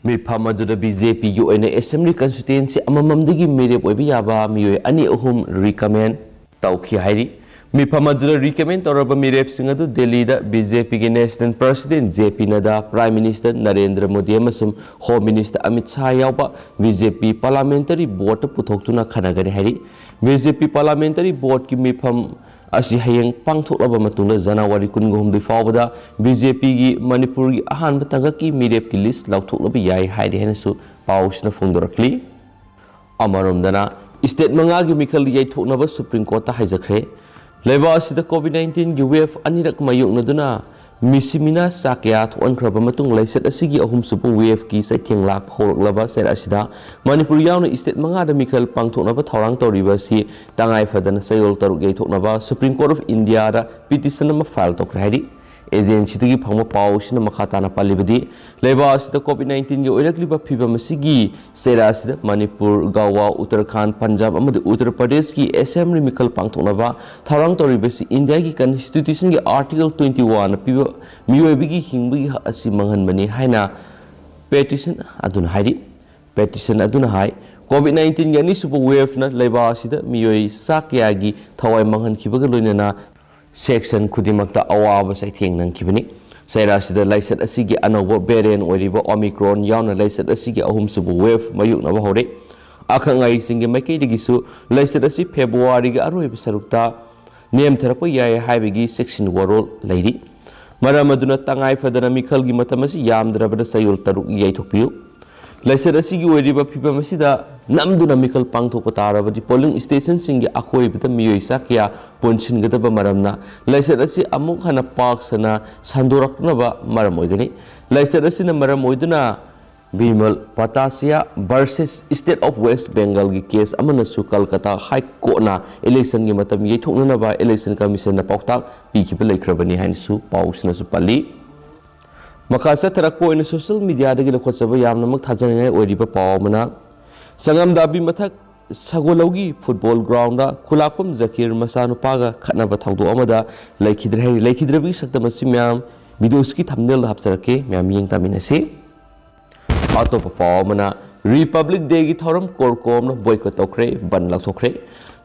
ꯃꯤꯐꯝ ꯑꯗꯨꯗ BJPꯒꯤ ꯑꯣꯏꯅ Assembly constituency ꯑꯃꯃꯝꯗꯒꯤ ꯃꯤꯔꯦꯞ ꯑꯣꯏꯕ ꯌꯥꯕ ꯃꯤꯑꯣꯏ ꯑꯅꯤ ꯑꯍꯨꯝ recommend ꯇꯧꯈꯤ ꯍꯥꯏꯔꯤ꯫ ꯃꯤꯐꯝ ꯑꯗꯨꯗ recommend ꯇꯧꯔꯕ ꯃꯤꯔꯦꯞꯁꯤꯡ ꯑꯗꯨ ꯗꯦꯜꯂꯤꯗ BJPꯒꯤ National President JP ꯅꯗꯥ, Prime Minister Narendra Modi ꯑꯃꯁꯨꯡ Home Minister ꯑꯃꯤꯠ ꯁꯥꯍ ꯌꯥꯎꯕ BJP Parliamentary Boardꯇ ꯄꯨꯊꯣꯛꯇꯨꯅ ꯈꯟꯅꯒꯅꯤ ꯍꯥꯏꯔꯤ꯫ BJP Parliamentary Boardꯀꯤ ꯃꯤꯐꯝ ꯑꯁꯤ ꯍꯌꯦꯡ ꯄꯥꯡꯊꯣꯛꯂꯕ ꯃꯇꯨꯡꯗ ꯖꯅꯋꯥꯔꯤ ꯀꯨꯟꯒ ꯍꯨꯝꯗꯣꯏ ꯐꯥꯎꯕꯗ ꯕꯤ ꯖꯦ ꯄꯤꯒꯤ ꯃꯅꯤꯄꯨꯔꯒꯤ ꯑꯍꯥꯟꯕ ꯇꯥꯡꯀꯛꯀꯤ ꯃꯤꯔꯦꯞꯀꯤ ꯂꯤꯁ ꯂꯥꯎꯊꯣꯛꯂꯕ ꯌꯥꯏ ꯍꯥꯏꯔꯤ ꯍꯥꯏꯅꯁꯨ ꯄꯥꯎꯁꯤꯅ ꯐꯣꯡꯗꯣꯔꯛꯂꯤ꯫ ꯑꯃꯔꯣꯝꯗꯅ, ꯁ꯭ꯇꯦꯠ ꯃꯉꯥꯒꯤ ꯃꯤꯈꯜ ꯌꯩꯊꯣꯛꯅꯕ ꯁꯨꯄ꯭ꯔꯤꯝ ꯀꯣꯔꯠꯇ ꯍꯥꯏꯖꯈ꯭ꯔꯦ꯫ ꯂꯩꯕꯥꯛ ꯑꯁꯤꯗ ꯀꯣꯚꯤꯗ ꯅꯥꯏꯟꯇꯤꯟꯒꯤ ꯋꯦꯚ ꯑꯅꯤꯔꯛ ꯃꯥꯌꯣꯛꯅꯗꯨꯅ ꯃꯤꯁꯤꯃꯤꯅꯥ ꯆꯥ ꯀꯌꯥ ꯊꯣꯛꯍꯟꯈ꯭ꯔꯕ ꯃꯇꯨꯡ, ꯂꯥꯏꯆꯠ ꯑꯁꯤꯒꯤ ꯑꯍꯨꯝꯁꯨꯕ ꯋꯦꯚꯀꯤ ꯆꯩꯊꯦꯡ ꯂꯥꯛꯄ ꯍꯧꯔꯛꯂꯕ ꯆꯩꯔꯥꯛ ꯑꯁꯤꯗ ꯃꯅꯤꯄꯨꯔ ꯌꯥꯎꯅ ꯁ꯭ꯇꯦꯠ ꯃꯉꯥꯗ ꯃꯤꯈꯜ ꯄꯥꯡꯊꯣꯛꯅꯕ ꯊꯧꯔꯥꯡ ꯇꯧꯔꯤꯕ ꯑꯁꯤ ꯇꯉꯥꯏ ꯐꯗꯅ ꯆꯌꯣꯜ ꯇꯔꯨꯛ ꯌꯩꯊꯣꯛꯅꯕ ꯁꯨꯄ꯭ꯔꯤꯝ ꯀꯣꯔꯠ ꯑꯣꯐ ꯏꯟꯗꯤꯌꯥꯗ ꯄꯤꯇꯤꯁꯟ ꯑꯃ ꯐꯥꯏꯜ ꯇꯧꯈ꯭ꯔꯦ ꯍꯥꯏꯔꯤ꯫ ꯑꯦꯖꯦꯟꯁꯤꯗꯒꯤ ꯐꯪꯕ ꯄꯥꯎ ꯑꯁꯤꯅ ꯃꯈꯥ ꯇꯥꯅ ꯄꯜꯂꯤꯕꯗꯤ, ꯂꯩꯕꯥꯛ ꯑꯁꯤꯗ ꯀꯣꯚꯤꯗ ꯅꯥꯏꯟꯇꯤꯟꯒꯤ ꯑꯣꯏꯔꯛꯂꯤꯕ ꯐꯤꯕꯝ ꯑꯁꯤꯒꯤ ꯆꯩꯔꯥꯛ ꯑꯁꯤꯗ ꯃꯅꯤꯄꯨꯔ, ꯒꯋꯥ, ꯎꯠꯇꯔꯈꯥꯟꯗ, ꯄꯟꯖꯥꯕ ꯑꯃꯗꯤ ꯎꯠꯇꯔ ꯄ꯭ꯔꯗꯦꯁꯀꯤ ꯑꯦꯁꯦꯝꯕ꯭ꯂꯤ ꯃꯤꯈꯜ ꯄꯥꯡꯊꯣꯛꯅꯕ ꯊꯧꯔꯥꯡ ꯇꯧꯔꯤꯕꯁꯤ ꯏꯟꯗꯤꯌꯥꯒꯤ ꯀꯟꯁꯇꯤꯇ꯭ꯌꯨꯁꯟꯒꯤ ꯑꯥꯔꯇꯤꯀꯜ ꯇ꯭ꯋꯦꯟꯇꯤ ꯋꯥꯟꯅ ꯄꯤꯕ ꯃꯤꯑꯣꯏꯕꯒꯤ ꯍꯤꯡꯕꯒꯤ ꯍꯛ ꯑꯁꯤ ꯃꯥꯡꯍꯟꯕꯅꯤ ꯍꯥꯏꯅ ꯄꯦꯇꯤꯁꯟ ꯑꯗꯨꯅ ꯍꯥꯏꯔꯤ꯫ ꯄꯦꯇꯤꯁꯟ ꯑꯗꯨꯅ ꯍꯥꯏ, ꯀꯣꯚꯤꯗ ꯅꯥꯏꯟꯇꯤꯟꯒꯤ ꯑꯅꯤꯁꯨꯕ ꯋꯦꯚꯅ ꯂꯩꯕꯥꯛ ꯑꯁꯤꯗ ꯃꯤꯑꯣꯏ ꯆꯥ ꯀꯌꯥꯒꯤ ꯊꯋꯥꯏ ꯃꯥꯡꯍꯟꯈꯤꯕꯒ ꯂꯣꯏꯅꯅ ꯁꯦꯛꯁꯟ ꯈꯨꯗꯤꯡꯃꯛꯇ ꯑꯋꯥꯕ ꯆꯩꯊꯦꯡ ꯅꯪꯈꯤꯕꯅꯤ꯫ ꯆꯩꯔꯥꯛ ꯑꯁꯤꯗ ꯂꯥꯏꯆꯠ ꯑꯁꯤꯒꯤ ꯑꯅꯧꯕ ꯚꯦꯔꯤꯌꯦꯟ ꯑꯣꯏꯔꯤꯕ ꯑꯣꯃꯤꯀ꯭ꯔꯣꯟ ꯌꯥꯎꯅ ꯂꯥꯏꯆꯠ ꯑꯁꯤꯒꯤ ꯑꯍꯨꯝꯁꯨꯕ ꯋꯦꯚ ꯃꯥꯌꯣꯛꯅꯕ ꯍꯧꯔꯦ꯫ ꯑꯈꯪ ꯑꯍꯩꯁꯤꯡꯒꯤ ꯃꯥꯏꯀꯩꯗꯒꯤꯁꯨ ꯂꯥꯏꯆꯠ ꯑꯁꯤ ꯐꯦꯕ꯭ꯔꯨꯋꯥꯔꯤꯒꯤ ꯑꯔꯣꯏꯕ ꯁꯔꯨꯛꯇ ꯅꯦꯝꯊꯔꯛꯄ ꯌꯥꯏ ꯍꯥꯏꯕꯒꯤ ꯆꯦꯛꯁꯤꯟ ꯋꯥꯔꯣꯜ ꯂꯩꯔꯤ꯫ ꯃꯔꯝ ꯑꯗꯨꯅ ꯇꯉꯥꯏ ꯐꯗꯅ ꯃꯤꯈꯜꯒꯤ ꯃꯇꯝ ꯑꯁꯤ ꯌꯥꯝꯗ꯭ꯔꯕꯗ ꯆꯌꯣꯜ ꯇꯔꯨꯛ ꯌꯩꯊꯣꯛꯄꯤꯌꯨ꯫ ꯂꯥꯏꯆꯠ ꯑꯁꯤꯒꯤ ꯑꯣꯏꯔꯤꯕ ꯐꯤꯕꯝ ꯑꯁꯤꯗ ꯅꯝꯗꯨꯅ ꯃꯤꯈꯜ ꯄꯥꯡꯊꯣꯛꯄ ꯇꯥꯔꯕꯗꯤ ꯄꯣꯂꯤꯡ ꯁ꯭ꯇꯦꯁꯟꯁꯤꯡꯒꯤ ꯑꯀꯣꯏꯕꯗ ꯃꯤꯑꯣꯏ ꯆꯥ ꯀꯌꯥ ꯄꯨꯟꯁꯤꯟꯒꯗꯕ ꯃꯔꯝꯅ ꯂꯥꯏꯆꯠ ꯑꯁꯤ ꯑꯃꯨꯛ ꯍꯟꯅ ꯄꯥꯛ ꯁꯟꯅ ꯁꯟꯗꯣꯔꯛꯅꯕ ꯃꯔꯝ ꯑꯣꯏꯒꯅꯤ꯫ ꯂꯥꯏꯆꯠ ꯑꯁꯤꯅ ꯃꯔꯝ ꯑꯣꯏꯗꯨꯅ Bimal Patasia versus state of West ꯕꯦꯡꯒꯜꯒꯤ ꯀꯦꯁ ꯑꯃꯅꯁꯨ ꯀꯜꯀꯇꯥ ꯍꯥꯏ ꯀꯣꯔꯠꯅ ꯏꯂꯦꯛꯁꯟꯒꯤ ꯃꯇꯝ ꯌꯩꯊꯣꯛꯅꯅꯕ ꯏꯂꯦꯛꯁꯟ ꯀꯃꯤꯁꯟꯅ ꯄꯥꯎꯇꯥꯛ ꯄꯤꯈꯤꯕ ꯂꯩꯈ꯭ꯔꯕꯅꯤ ꯍꯥꯏꯅꯁꯨ ꯄꯥꯎꯁꯤꯅꯁꯨ ꯄꯜꯂꯤ꯫ ꯃꯈꯥ ꯆꯠꯊꯔꯛꯄ ꯑꯣꯏꯅ ꯁꯣꯁꯤꯌꯦꯜ ꯃꯤꯗꯤꯌꯥꯗꯒꯤ ꯂꯧꯈꯠꯆꯕ ꯌꯥꯝꯅꯃꯛ ꯊꯥꯖꯅꯤꯡꯉꯥꯏ ꯑꯣꯏꯔꯤꯕ ꯄꯥꯎ ꯑꯃꯅ, ꯁꯉꯥꯝ ꯗꯥꯕꯤ ꯃꯊꯛ ꯁꯒꯣꯜꯂꯧꯒꯤ ꯐꯨꯠꯕꯣꯜ ꯒ꯭ꯔꯥꯎꯟꯗ ꯈꯨꯂꯥꯛꯄꯝ ꯖꯀꯤꯔ ꯃꯆꯥꯅꯨꯄꯥꯒ ꯈꯠꯅꯕ ꯊꯧꯗꯣꯛ ꯑꯃꯗ ꯂꯩꯈꯤꯗ꯭ꯔꯦ ꯍꯥꯏꯔꯤ꯫ ꯂꯩꯈꯤꯗ꯭ꯔꯕꯒꯤ ꯁꯛꯇꯝ ꯑꯁꯤ ꯃꯌꯥꯝ ꯚꯤꯗꯤꯑꯣꯁꯤꯒꯤ ꯊꯝꯅꯦꯜꯗ ꯍꯥꯞꯆꯔꯛꯀꯦ, ꯃꯌꯥꯝ ꯃꯤꯠꯌꯦꯡ ꯇꯥꯃꯤꯟꯅꯁꯤ꯫ ꯑꯇꯣꯞꯄ ꯄꯥꯎ ꯑꯃꯅ, ꯔꯤꯄꯕ꯭ꯂꯤꯛ ꯗꯦꯒꯤ ꯊꯧꯔꯝ ꯀꯣꯔꯀꯣꯝꯅ ꯕꯣꯏꯀꯣꯠ ꯇꯧꯈ꯭ꯔꯦ, ꯕꯟ ꯂꯥꯎꯊꯣꯛꯈ꯭ꯔꯦ꯫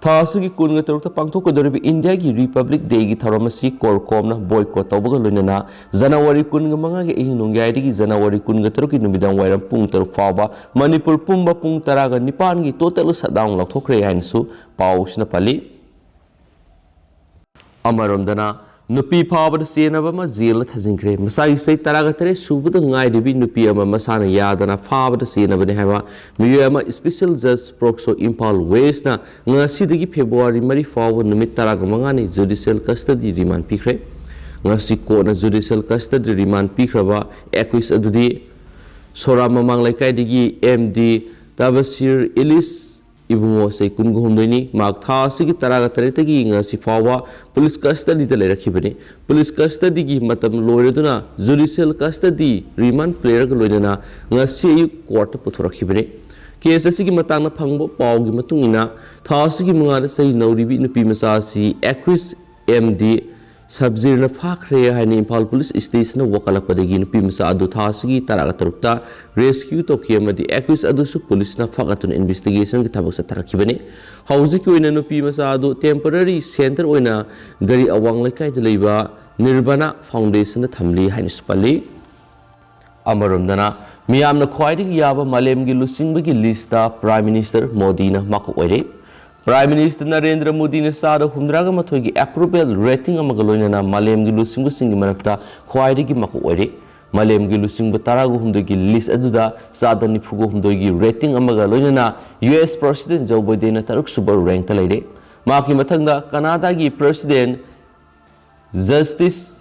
ꯊꯥ ꯑꯁꯤꯒꯤ ꯀꯨꯟꯒ ꯇꯔꯨꯛꯇ ꯄꯥꯡꯊꯣꯛꯀꯗꯧꯔꯤꯕ ꯏꯟꯗꯤꯌꯥꯒꯤ ꯔꯤꯄꯕ꯭ꯂꯤꯛ ꯗꯦꯒꯤ ꯊꯧꯔꯝ ꯑꯁꯤ ꯀꯣꯔꯀꯣꯝꯅ ꯕꯣꯏꯀꯣꯠ ꯇꯧꯕꯒ ꯂꯣꯏꯅꯅ ꯖꯅꯋꯥꯔꯤ ꯀꯨꯟꯒ ꯃꯉꯥꯒꯤ ꯑꯍꯤꯡ ꯅꯣꯡꯌꯥꯏꯗꯒꯤ ꯖꯅꯋꯥꯔꯤ ꯀꯨꯟꯒ ꯇꯔꯨꯛꯀꯤ ꯅꯨꯃꯤꯗꯥꯡ ꯋꯥꯏꯔꯝ ꯄꯨꯡ ꯇꯔꯨꯛ ꯐꯥꯎꯕ ꯃꯅꯤꯄꯨꯔ ꯄꯨꯝꯕ ꯄꯨꯡ ꯇꯔꯥꯒ ꯅꯤꯄꯥꯟꯒꯤ ꯇꯣꯇꯦꯜ ꯁꯠꯗꯥꯎꯟ ꯂꯥꯎꯊꯣꯛꯈ꯭ꯔꯦ ꯍꯥꯏꯅꯁꯨ ꯄꯥꯎꯁꯤꯅ ꯄꯜꯂꯤ꯫ ꯑꯃꯔꯣꯝꯗꯅ, ꯅꯨꯄꯤ ꯐꯥꯕꯗ ꯆꯦꯟꯅꯕ ꯑꯃ ꯖꯦꯜꯗ ꯊꯥꯖꯤꯟꯈ꯭ꯔꯦ꯫ ꯃꯁꯥꯒꯤ ꯆꯍꯤ ꯇꯔꯥꯒ ꯇꯔꯦꯠ ꯁꯨꯕꯗ ꯉꯥꯏꯔꯤꯕꯤ ꯅꯨꯄꯤ ꯑꯃ ꯃꯁꯥꯅ ꯌꯥꯗꯅ ꯐꯥꯕꯗ ꯆꯦꯟꯅꯕꯅꯤ ꯍꯥꯏꯕ ꯃꯤꯑꯣꯏ ꯑꯃ ꯏꯁꯄꯤꯁꯦꯜ ꯖꯖ ꯄꯣꯛꯁꯣ ꯏꯝꯐꯥꯜ ꯋꯦꯁꯅ ꯉꯁꯤꯗꯒꯤ ꯐꯦꯕ꯭ꯔꯨꯋꯥꯔꯤ ꯃꯔꯤ ꯐꯥꯎꯕ ꯅꯨꯃꯤꯠ ꯇꯔꯥꯒ ꯃꯉꯥꯅꯤ ꯖꯨꯗꯤꯁꯤꯌꯦꯜ ꯀꯁꯇꯗꯤ ꯔꯤꯃꯥꯟ ꯄꯤꯈ꯭ꯔꯦ꯫ ꯉꯁꯤ ꯀꯣꯔꯠꯅ ꯖꯨꯗꯤꯁꯤꯌꯦꯜ ꯀꯁꯇꯗꯤ ꯔꯤꯃꯥꯟ ꯄꯤꯈ꯭ꯔꯕ ꯑꯦꯀ꯭ꯌꯨꯁ ꯑꯗꯨꯗꯤ ꯁꯣꯔꯥ ꯃꯃꯥꯡ ꯂꯩꯀꯥꯏꯗꯒꯤ ꯑꯦꯝ ꯗꯤ ꯇꯕꯁꯤꯔ ꯏꯂꯤꯁ ꯏꯕꯨꯡꯉꯣ ꯆꯍꯤ ꯀꯨꯟꯒ ꯍꯨꯝꯗꯣꯏꯅꯤ꯫ ꯃꯍꯥꯛ ꯊꯥ ꯑꯁꯤꯒꯤ ꯇꯔꯥꯒ ꯇꯔꯦꯠꯇꯒꯤ ꯉꯁꯤ ꯐꯥꯎꯕ ꯄꯨꯂꯤꯁ ꯀꯁꯇꯗꯤꯗ ꯂꯩꯔꯛꯈꯤꯕꯅꯤ꯫ ꯄꯨꯂꯤꯁ ꯀꯁꯇꯗꯤꯒꯤ ꯃꯇꯝ ꯂꯣꯏꯔꯗꯨꯅ ꯖꯨꯗꯤꯁꯤꯌꯦꯜ ꯀꯁꯇꯗꯤ ꯔꯤꯃꯥꯟ ꯄꯤꯔꯒ ꯂꯣꯏꯅꯅ ꯉꯁꯤ ꯑꯌꯨꯛ ꯀꯣꯔꯠꯇ ꯄꯨꯊꯣꯔꯛꯈꯤꯕꯅꯤ꯫ ꯀꯦꯁ ꯑꯁꯤꯒꯤ ꯃꯇꯥꯡꯗ ꯐꯪꯕ ꯄꯥꯎꯒꯤ ꯃꯇꯨꯡ ꯏꯟꯅ, ꯊꯥ ꯑꯁꯤꯒꯤ ꯃꯉꯥꯗ ꯆꯍꯤ ꯅꯧꯔꯤꯕꯤ ꯅꯨꯄꯤ ꯃꯆꯥ ꯑꯁꯤ ꯑꯦꯀ꯭ꯌꯨꯁ ꯑꯦꯝ ꯗꯤ ꯁꯕꯖꯤꯔꯅ ꯐꯥꯈ꯭ꯔꯦ ꯍꯥꯏꯅ ꯏꯝꯐꯥꯜ ꯄꯨꯂꯤꯁ ꯁ꯭ꯇꯦꯁꯟꯅ ꯋꯥꯀꯠꯂꯛꯄꯗꯒꯤ ꯅꯨꯄꯤ ꯃꯆꯥ ꯑꯗꯨ ꯊꯥ ꯑꯁꯤꯒꯤ ꯇꯔꯥꯒ ꯇꯔꯨꯛꯇ ꯔꯦꯁꯀ꯭ꯌꯨ ꯇꯧꯈꯤ ꯑꯃꯗꯤ ꯑꯦꯀ꯭ꯌꯨꯁ ꯑꯗꯨꯁꯨ ꯄꯨꯂꯤꯁꯅ ꯐꯥꯒꯠꯇꯨꯅ ꯏꯟꯚꯦꯁꯇꯤꯒꯦꯁꯟꯒꯤ ꯊꯕꯛ ꯆꯠꯊꯔꯛꯈꯤꯕꯅꯤ꯫ ꯍꯧꯖꯤꯛꯀꯤ ꯑꯣꯏꯅ ꯅꯨꯄꯤ ꯃꯆꯥ ꯑꯗꯨ ꯇꯦꯝꯄꯔꯔꯤ ꯁꯦꯟꯇꯔ ꯑꯣꯏꯅ ꯒꯥꯔꯤ ꯑꯋꯥꯡ ꯂꯩꯀꯥꯏꯗ ꯂꯩꯕ ꯅꯤꯔꯕꯅ ꯐꯥꯎꯟꯗꯦꯁꯟꯗ ꯊꯝꯂꯤ ꯍꯥꯏꯅꯁꯨ ꯄꯜꯂꯤ꯫ ꯑꯃꯔꯣꯝꯗꯅ, ꯃꯤꯌꯥꯝꯅ ꯈ꯭ꯋꯥꯏꯗꯒꯤ ꯌꯥꯕ ꯃꯥꯂꯦꯝꯒꯤ ꯂꯨꯆꯤꯡꯕꯒꯤ ꯂꯤꯁꯇ ꯄ꯭ꯔꯥꯏꯝ ꯃꯤꯅꯤꯁꯇꯔ ꯃꯣꯗꯤꯅ ꯃꯀꯣꯛ ꯑꯣꯏꯔꯦ꯫ ꯄ꯭ꯔꯥꯏꯝ ꯃꯤꯅꯤꯁꯇꯔ ꯅꯔꯦꯟꯗ꯭ꯔ ꯃꯣꯗꯤꯅ ꯆꯥꯗ ꯍꯨꯝꯗ꯭ꯔꯥꯒ ꯃꯥꯊꯣꯏꯒꯤ ꯑꯦꯄ꯭ꯔꯨꯚꯦꯜ ꯔꯦꯇꯤꯡ ꯑꯃꯒ ꯂꯣꯏꯅꯅ ꯃꯥꯂꯦꯝꯒꯤ ꯂꯨꯆꯤꯡꯕꯁꯤꯡꯒꯤ ꯃꯔꯛꯇ ꯈ꯭ꯋꯥꯏꯗꯒꯤ ꯃꯀꯣꯛ ꯑꯣꯏꯔꯦ꯫ ꯃꯥꯂꯦꯝꯒꯤ ꯂꯨꯆꯤꯡꯕ ꯇꯔꯥꯒ ꯍꯨꯝꯗꯣꯏꯒꯤ ꯂꯤꯁ ꯑꯗꯨꯗ ꯆꯥꯗ ꯅꯤꯐꯨꯒ ꯍꯨꯝꯗꯣꯏꯒꯤ ꯔꯦꯇꯤꯡ ꯑꯃꯒ ꯂꯣꯏꯅꯅ ꯌꯨ ꯑꯦꯁ ꯄ꯭ꯔꯁꯤꯗꯦꯟ ꯖꯣ ꯕꯥꯏꯗꯦꯟꯅ ꯇꯔꯨꯛ ꯁꯨꯕ ꯔꯦꯡꯛꯇ ꯂꯩꯔꯦ꯫ ꯃꯍꯥꯛꯀꯤ ꯃꯊꯪꯗ ꯀꯅꯥꯗꯥꯒꯤ ꯄ꯭ꯔꯁꯤꯗꯦꯟ ꯖꯁꯇꯤꯁ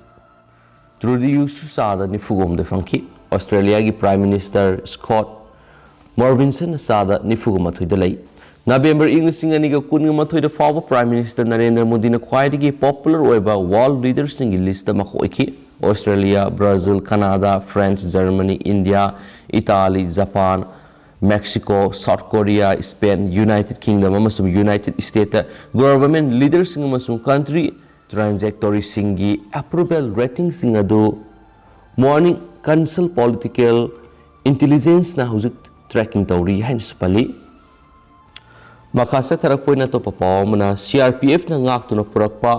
ꯇ꯭ꯔꯨꯗꯤꯌꯨꯁꯨ ꯆꯥꯗ ꯅꯤꯐꯨꯒ ꯍꯨꯝꯗꯣꯏ ꯐꯪꯈꯤ꯫ ꯑꯣꯁꯇ꯭ꯔꯦꯂꯤꯌꯥꯒꯤ ꯄ꯭ꯔꯥꯏꯝ ꯃꯤꯅꯤꯁꯇꯔ ꯁ꯭ꯀꯣꯠ ꯃꯣꯔꯕꯤꯟꯁꯟꯅ ꯆꯥꯗ ꯅꯤꯐꯨꯒ ꯃꯥꯊꯣꯏꯗ ꯂꯩ꯫ ꯅꯕꯦꯝꯕꯔ ꯏꯪ ꯂꯤꯁꯤꯡ ꯑꯅꯤꯒ ꯀꯨꯟꯒ ꯃꯥꯊꯣꯏꯗ ꯐꯥꯎꯕ ꯄ꯭ꯔꯥꯏꯝ ꯃꯤꯅꯤꯁꯇꯔ ꯅꯔꯦꯟꯗ꯭ꯔ ꯃꯣꯗꯤꯅ ꯈ꯭ꯋꯥꯏꯗꯒꯤ ꯄꯣꯄꯨꯂꯔ ꯑꯣꯏꯕ ꯋꯥꯔꯜ ꯂꯤꯗꯔꯁꯤꯡꯒꯤ ꯂꯤꯁꯇ ꯃꯀꯣꯛ ꯑꯣꯏꯈꯤ꯫ Australia, Brazil, Canada, France, Germany, India, Italy, Japan, Mexico, South Korea, Spain, United Kingdom ꯑꯃꯁꯨꯡ ꯌꯨꯅꯥꯏꯇꯦꯗ ꯁ꯭ꯇꯦꯠꯇ ꯒꯣꯚꯔꯟꯃꯦꯟꯠ ꯂꯤꯗꯔꯁꯤꯡ ꯑꯃꯁꯨꯡ ꯀꯟꯇ꯭ꯔꯤ ꯇ꯭ꯔꯥꯟꯖꯦꯛꯇꯣꯔꯤꯁꯤꯡꯒꯤ ꯑꯦꯄ꯭ꯔꯨꯚꯦꯜ ꯔꯦꯇꯤꯡꯁꯤꯡ ꯑꯗꯨ ꯃꯣꯔꯅꯤꯡ ꯀꯟꯁꯜ ꯄꯣꯂꯤꯇꯤꯀꯦꯜ ꯏꯟꯇꯦꯂꯤꯖꯦꯟꯁꯅ ꯍꯧꯖꯤꯛ ꯇ꯭ꯔꯦꯀꯤꯡ ꯇꯧꯔꯤ ꯍꯥꯏꯅꯁꯨ ꯄꯜꯂꯤ꯫ ꯃꯈꯥ ꯆꯠꯊꯔꯛꯄ ꯑꯣꯏꯅ ꯑꯇꯣꯞꯄ ꯄꯥꯎ ꯑꯃꯅ, ꯁꯤ ꯑꯥꯔ ꯄꯤ ꯑꯦꯐꯅ ꯉꯥꯛꯇꯨꯅ ꯄꯨꯔꯛꯄ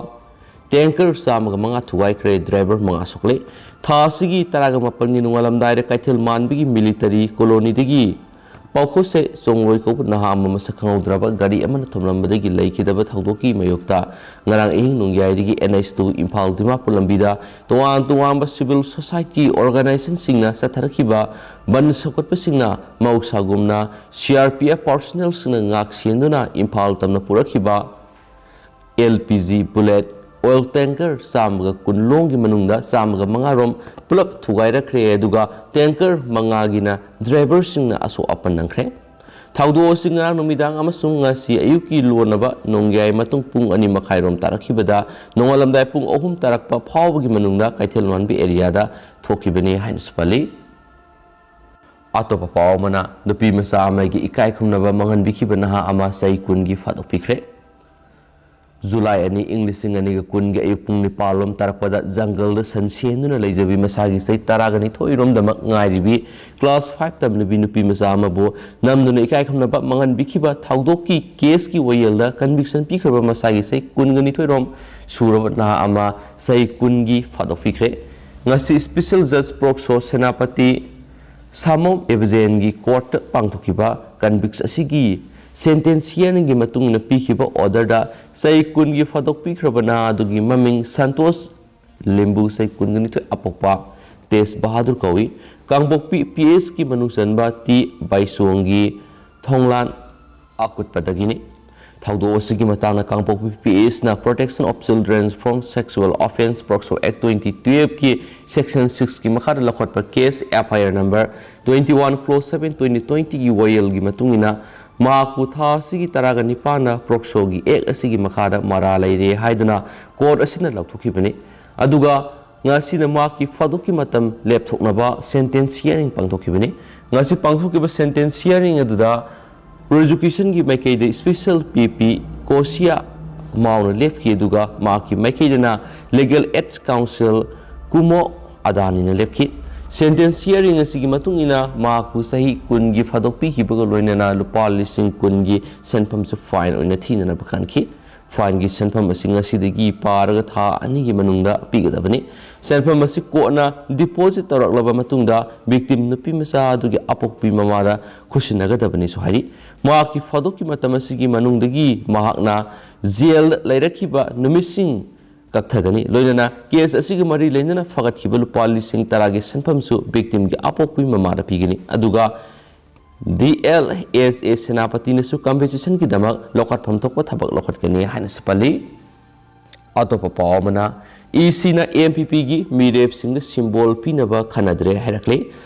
ꯇꯦꯡꯀꯔ ꯆꯥꯝꯃꯒ ꯃꯉꯥ ꯊꯨꯒꯥꯏꯈ꯭ꯔꯦ, ꯗ꯭ꯔꯥꯏꯚꯔ ꯃꯉꯥ ꯁꯣꯛꯂꯦ꯫ ꯊꯥ ꯑꯁꯤꯒꯤ ꯇꯔꯥꯒ ꯃꯥꯄꯜꯒꯤ ꯅꯣꯡꯉꯥꯜꯂꯝꯗꯥꯏꯗ ꯀꯩꯊꯦꯜ ꯃꯥꯟꯕꯤꯒꯤ ꯃꯤꯂꯤꯇꯔꯤ ꯀꯣꯂꯣꯅꯤꯗꯒꯤ ꯄꯥꯎꯈꯣꯁꯦ ꯆꯣꯡꯂꯣꯏ ꯀꯧꯕ ꯅꯍꯥ ꯑꯃ ꯃꯁꯛ ꯈꯪꯍꯧꯗ꯭ꯔꯕ ꯒꯥꯔꯤ ꯑꯃꯅ ꯊꯣꯝꯂꯝꯕꯗꯒꯤ ꯂꯩꯈꯤꯗꯕ ꯊꯧꯗꯣꯛꯀꯤ ꯃꯥꯌꯣꯛꯇ ꯉꯔꯥꯡ ꯑꯍꯤꯡ ꯅꯣꯡꯌꯥꯏꯗꯒꯤ N H two Imphal Dimapur ꯂꯝꯕꯤꯗ ꯇꯣꯉꯥꯟ ꯇꯣꯉꯥꯟꯕ civil society organizationꯁꯤꯡꯅ ꯆꯠꯊꯔꯛꯈꯤꯕ ꯕꯟ ꯁꯧꯒꯠꯄꯁꯤꯡꯅ ꯃꯍꯧꯁꯥꯒꯨꯝꯅ C R P F personnelꯁꯤꯡꯅ ꯉꯥꯛ ꯁꯦꯟꯗꯨꯅ ꯏꯝꯐꯥꯜ ꯇꯝꯅ ꯄꯨꯔꯛꯈꯤꯕ L P G bullet oil tanker ꯆꯥꯝꯃꯒ ꯀꯨꯟ ꯂꯣꯝꯒꯤ ꯃꯅꯨꯡꯗ ꯆꯥꯝꯃꯒ ꯃꯉꯥ ꯔꯣꯝ ꯄꯨꯂꯞ ꯊꯨꯒꯥꯏꯔꯛꯈ꯭ꯔꯦ, ꯑꯗꯨꯒ tanker ꯃꯉꯥꯒꯤꯅ driverꯁꯤꯡꯅ ꯑꯁꯣꯛ ꯑꯄꯟ ꯅꯪꯈ꯭ꯔꯦ꯫ ꯊꯧꯗꯣꯛ ꯑꯁꯤ ꯉꯔꯥꯡ ꯅꯨꯃꯤꯗꯥꯡ ꯑꯃꯁꯨꯡ ꯉꯁꯤ ꯑꯌꯨꯛꯀꯤ ꯂꯣꯟꯅꯕ ꯅꯣꯡꯌꯥꯏ ꯃꯇꯨꯡ ꯄꯨꯡ ꯑꯅꯤ ꯃꯈꯥꯏ ꯔꯣꯝ ꯇꯥꯔꯛꯈꯤꯕꯗ ꯅꯣꯡꯉꯥꯜꯂꯝꯗꯥꯏ ꯄꯨꯡ ꯑꯍꯨꯝ ꯇꯥꯔꯛꯄ ꯐꯥꯎꯕꯒꯤ ꯃꯅꯨꯡꯗ ꯀꯩꯊꯦꯜ ꯃꯥꯟꯕꯤ areaꯗ ꯊꯣꯛꯈꯤꯕꯅꯤ ꯍꯥꯏꯅꯁꯨ ꯄꯜꯂꯤ꯫ ꯑꯇꯣꯞꯄ ꯄꯥꯎ ꯑꯃꯅ, ꯅꯨꯄꯤ ꯃꯆꯥ ꯑꯃꯒꯤ ꯏꯀꯥꯏ ꯈꯨꯝꯅꯕ ꯃꯥꯡꯍꯟꯕꯤꯈꯤꯕ ꯅꯍꯥ ꯑꯃ ꯆꯍꯤ ꯀꯨꯟꯒꯤ ꯐꯥꯗꯣꯛꯄꯤꯈ꯭ꯔꯦ꯫ ꯖꯨꯂꯥꯏ ꯑꯅꯤ, ꯏꯪ ꯂꯤꯁꯤꯡ ꯑꯅꯤꯒ ꯀꯨꯟꯒꯤ ꯑꯌꯨꯛ ꯄꯨꯡ ꯅꯤꯄꯥꯜ ꯂꯣꯝ ꯇꯥꯔꯛꯄꯗ ꯖꯪꯒꯜꯗ ꯁꯟ ꯁꯦꯟꯗꯨꯅ ꯂꯩꯖꯕꯤ ꯃꯁꯥꯒꯤ ꯆꯍꯤ ꯇꯔꯥꯒ ꯅꯤꯊꯣꯏ ꯔꯣꯝꯗꯃꯛ ꯉꯥꯏꯔꯤꯕꯤ class five ꯇꯝꯂꯤꯕꯤ ꯅꯨꯄꯤ ꯃꯆꯥ ꯑꯃꯕꯨ ꯅꯝꯗꯨꯅ ꯏꯀꯥꯏ ꯈꯨꯝꯅꯕ ꯃꯥꯡꯍꯟꯕꯤꯈꯤꯕ ꯊꯧꯗꯣꯛꯀꯤ caseꯀꯤ ꯋꯥꯌꯦꯜꯗ conviction ꯄꯤꯈ꯭ꯔꯕ ꯃꯁꯥꯒꯤ ꯆꯍꯤ ꯀꯨꯟꯒ ꯅꯤꯊꯣꯏ ꯔꯣꯝ ꯁꯨꯔꯕ ꯅꯍꯥ ꯑꯃ ꯆꯍꯤ ꯀꯨꯟꯒꯤ ꯐꯥꯗꯣꯛꯄꯤꯈ꯭ꯔꯦ꯫ ꯉꯁꯤ special judge ꯄ꯭ꯔꯣꯛꯁꯣ ꯁꯦꯅꯥꯄꯇꯤ ꯁꯥꯃꯣꯝ ꯑꯦꯕꯖꯦꯟꯒꯤ courtꯇ ꯄꯥꯡꯊꯣꯛꯈꯤꯕ conviction ꯑꯁꯤꯒꯤ sentence hearingꯒꯤ ꯃꯇꯨꯡ ꯏꯟꯅ ꯄꯤꯈꯤꯕ orderꯗ ꯆꯍꯤ ꯀꯨꯟꯒꯤ ꯐꯥꯗꯣꯛꯄꯤꯈ꯭ꯔꯕ ꯅꯍꯥ ꯑꯗꯨꯒꯤ ꯃꯃꯤꯡ ꯁꯟꯇꯣꯁ ꯂꯤꯝꯕꯨ, ꯆꯍꯤ ꯀꯨꯟꯒ ꯅꯤꯊꯣꯏ, ꯑꯄꯣꯛꯄ ꯇꯦꯖ ꯕꯍꯥꯗꯨꯔ ꯀꯧꯏ꯫ ꯀꯥꯡꯄꯣꯛꯄꯤ P H ꯀꯤ ꯃꯅꯨꯡ ꯆꯟꯕ ꯇꯤ ꯕꯥꯏꯁꯣꯡꯒꯤ ꯊꯣꯡꯂꯥꯟ ꯑꯀꯨꯠꯄꯗꯒꯤꯅꯤ꯫ ꯊꯧꯗꯣꯛ ꯑꯁꯤꯒꯤ ꯃꯇꯥꯡꯗ ꯀꯥꯡꯄꯣꯛꯄꯤ P H ꯅ Protection of Children from Sexual Offence ꯄ꯭ꯔꯣꯛꯁꯣ Act twenty twelve ꯀꯤ section six ꯀꯤ ꯃꯈꯥꯗ ꯂꯧꯈꯠꯄ case F I R number twenty one clause seven twenty twenty ꯒꯤ ꯋꯥꯌꯦꯜꯒꯤ ꯃꯇꯨꯡ ꯏꯟꯅ ꯃꯍꯥꯛꯄꯨ ꯊꯥ ꯑꯁꯤꯒꯤ ꯇꯔꯥꯒ ꯅꯤꯄꯥꯟꯗ ꯄ꯭ꯔꯣꯛꯁꯣꯒꯤ act ꯑꯁꯤꯒꯤ ꯃꯈꯥꯗ ꯃꯔꯥꯜ ꯂꯩꯔꯦ ꯍꯥꯏꯗꯨꯅ court ꯑꯁꯤꯅ ꯂꯥꯎꯊꯣꯛꯈꯤꯕꯅꯤ꯫ ꯑꯗꯨꯒ ꯉꯁꯤꯅ ꯃꯍꯥꯛꯀꯤ ꯐꯥꯗꯣꯛꯀꯤ ꯃꯇꯝ ꯂꯦꯞꯊꯣꯛꯅꯕ sentence hearing ꯄꯥꯡꯊꯣꯛꯈꯤꯕꯅꯤ꯫ ꯉꯁꯤ ꯄꯥꯡꯊꯣꯛꯈꯤꯕ sentence hearing ꯑꯗꯨꯗ prosecutionꯒꯤ ꯃꯥꯏꯀꯩꯗ special P P ꯀꯣꯁꯤꯌꯥ ꯃꯥꯎꯅ ꯂꯦꯞꯈꯤ, ꯑꯗꯨꯒ ꯃꯍꯥꯛꯀꯤ ꯃꯥꯏꯀꯩꯗꯅ legal aid counsel ꯀꯨꯃꯣ ꯑꯗꯥꯅꯤꯅ ꯂꯦꯞꯈꯤ꯫ Sentence hearing ꯑꯁꯤꯒꯤ ꯃꯇꯨꯡ ꯏꯟꯅ ꯃꯍꯥꯛꯄꯨ ꯆꯍꯤ ꯀꯨꯟꯒꯤ ꯐꯥꯗꯣꯛꯄꯤꯈꯤꯕꯒ ꯂꯣꯏꯅꯅ ꯂꯨꯄꯥ ꯂꯤꯁꯤꯡ ꯀꯨꯟꯒꯤ ꯁꯦꯟꯐꯝꯁꯨ fine ꯑꯣꯏꯅ ꯊꯤꯅꯅꯕ ꯈꯟꯈꯤ꯫ Fineꯒꯤ ꯁꯦꯟꯐꯝ ꯑꯁꯤ ꯉꯁꯤꯗꯒꯤ ꯄꯥꯔꯒ ꯊꯥ ꯑꯅꯤꯒꯤ ꯃꯅꯨꯡꯗ ꯄꯤꯒꯗꯕꯅꯤ꯫ ꯁꯦꯟꯐꯝ ꯑꯁꯤ ꯀꯣꯔꯠꯅ deposit ꯇꯧꯔꯛꯂꯕ ꯃꯇꯨꯡꯗ victim ꯅꯨꯄꯤ ꯃꯆꯥ ꯑꯗꯨꯒꯤ ꯑꯄꯣꯛꯄꯤ ꯃꯃꯥꯗ ꯈꯨꯠꯁꯤꯟꯅꯒꯗꯕꯅꯤꯁꯨ ꯍꯥꯏꯔꯤ꯫ ꯃꯍꯥꯛꯀꯤ ꯐꯥꯗꯣꯛꯀꯤ ꯃꯇꯝ ꯑꯁꯤꯒꯤ ꯃꯅꯨꯡꯗꯒꯤ ꯃꯍꯥꯛꯅ ꯖꯦꯜꯗ ꯂꯩꯔꯛꯈꯤꯕ ꯅꯨꯃꯤꯠꯁꯤꯡ ꯀꯛꯊꯒꯅꯤ꯫ ꯂꯣꯏꯅꯅ case ꯑꯁꯤꯒ ꯃꯔꯤ ꯂꯩꯅꯅ ꯐꯒꯠꯈꯤꯕ ꯂꯨꯄꯥ ꯂꯤꯁꯤꯡ ꯇꯔꯥꯒꯤ ꯁꯦꯟꯐꯝꯁꯨ victimꯒꯤ ꯑꯄꯣꯛꯄꯤ ꯃꯃꯥꯗ ꯄꯤꯒꯅꯤ꯫ ꯑꯗꯨꯒ D L S A ꯁꯦꯅꯥꯄꯇꯤꯅꯁꯨ compensationꯒꯤꯗꯃꯛ ꯂꯧꯈꯠꯐꯝ ꯊꯣꯛꯄ ꯊꯕꯛ ꯂꯧꯈꯠꯀꯅꯤ ꯍꯥꯏꯅꯁꯨ ꯄꯜꯂꯤ꯫ ꯑꯇꯣꯞꯄ ꯄꯥꯎ ꯑꯃꯅ, ECꯅ MPPꯒꯤ ꯃꯤꯔꯦꯞꯁꯤꯡꯗ symbol ꯄꯤꯅꯕ ꯈꯟꯅꯗ꯭ꯔꯦ ꯍꯥꯏꯔꯛꯂꯤ꯫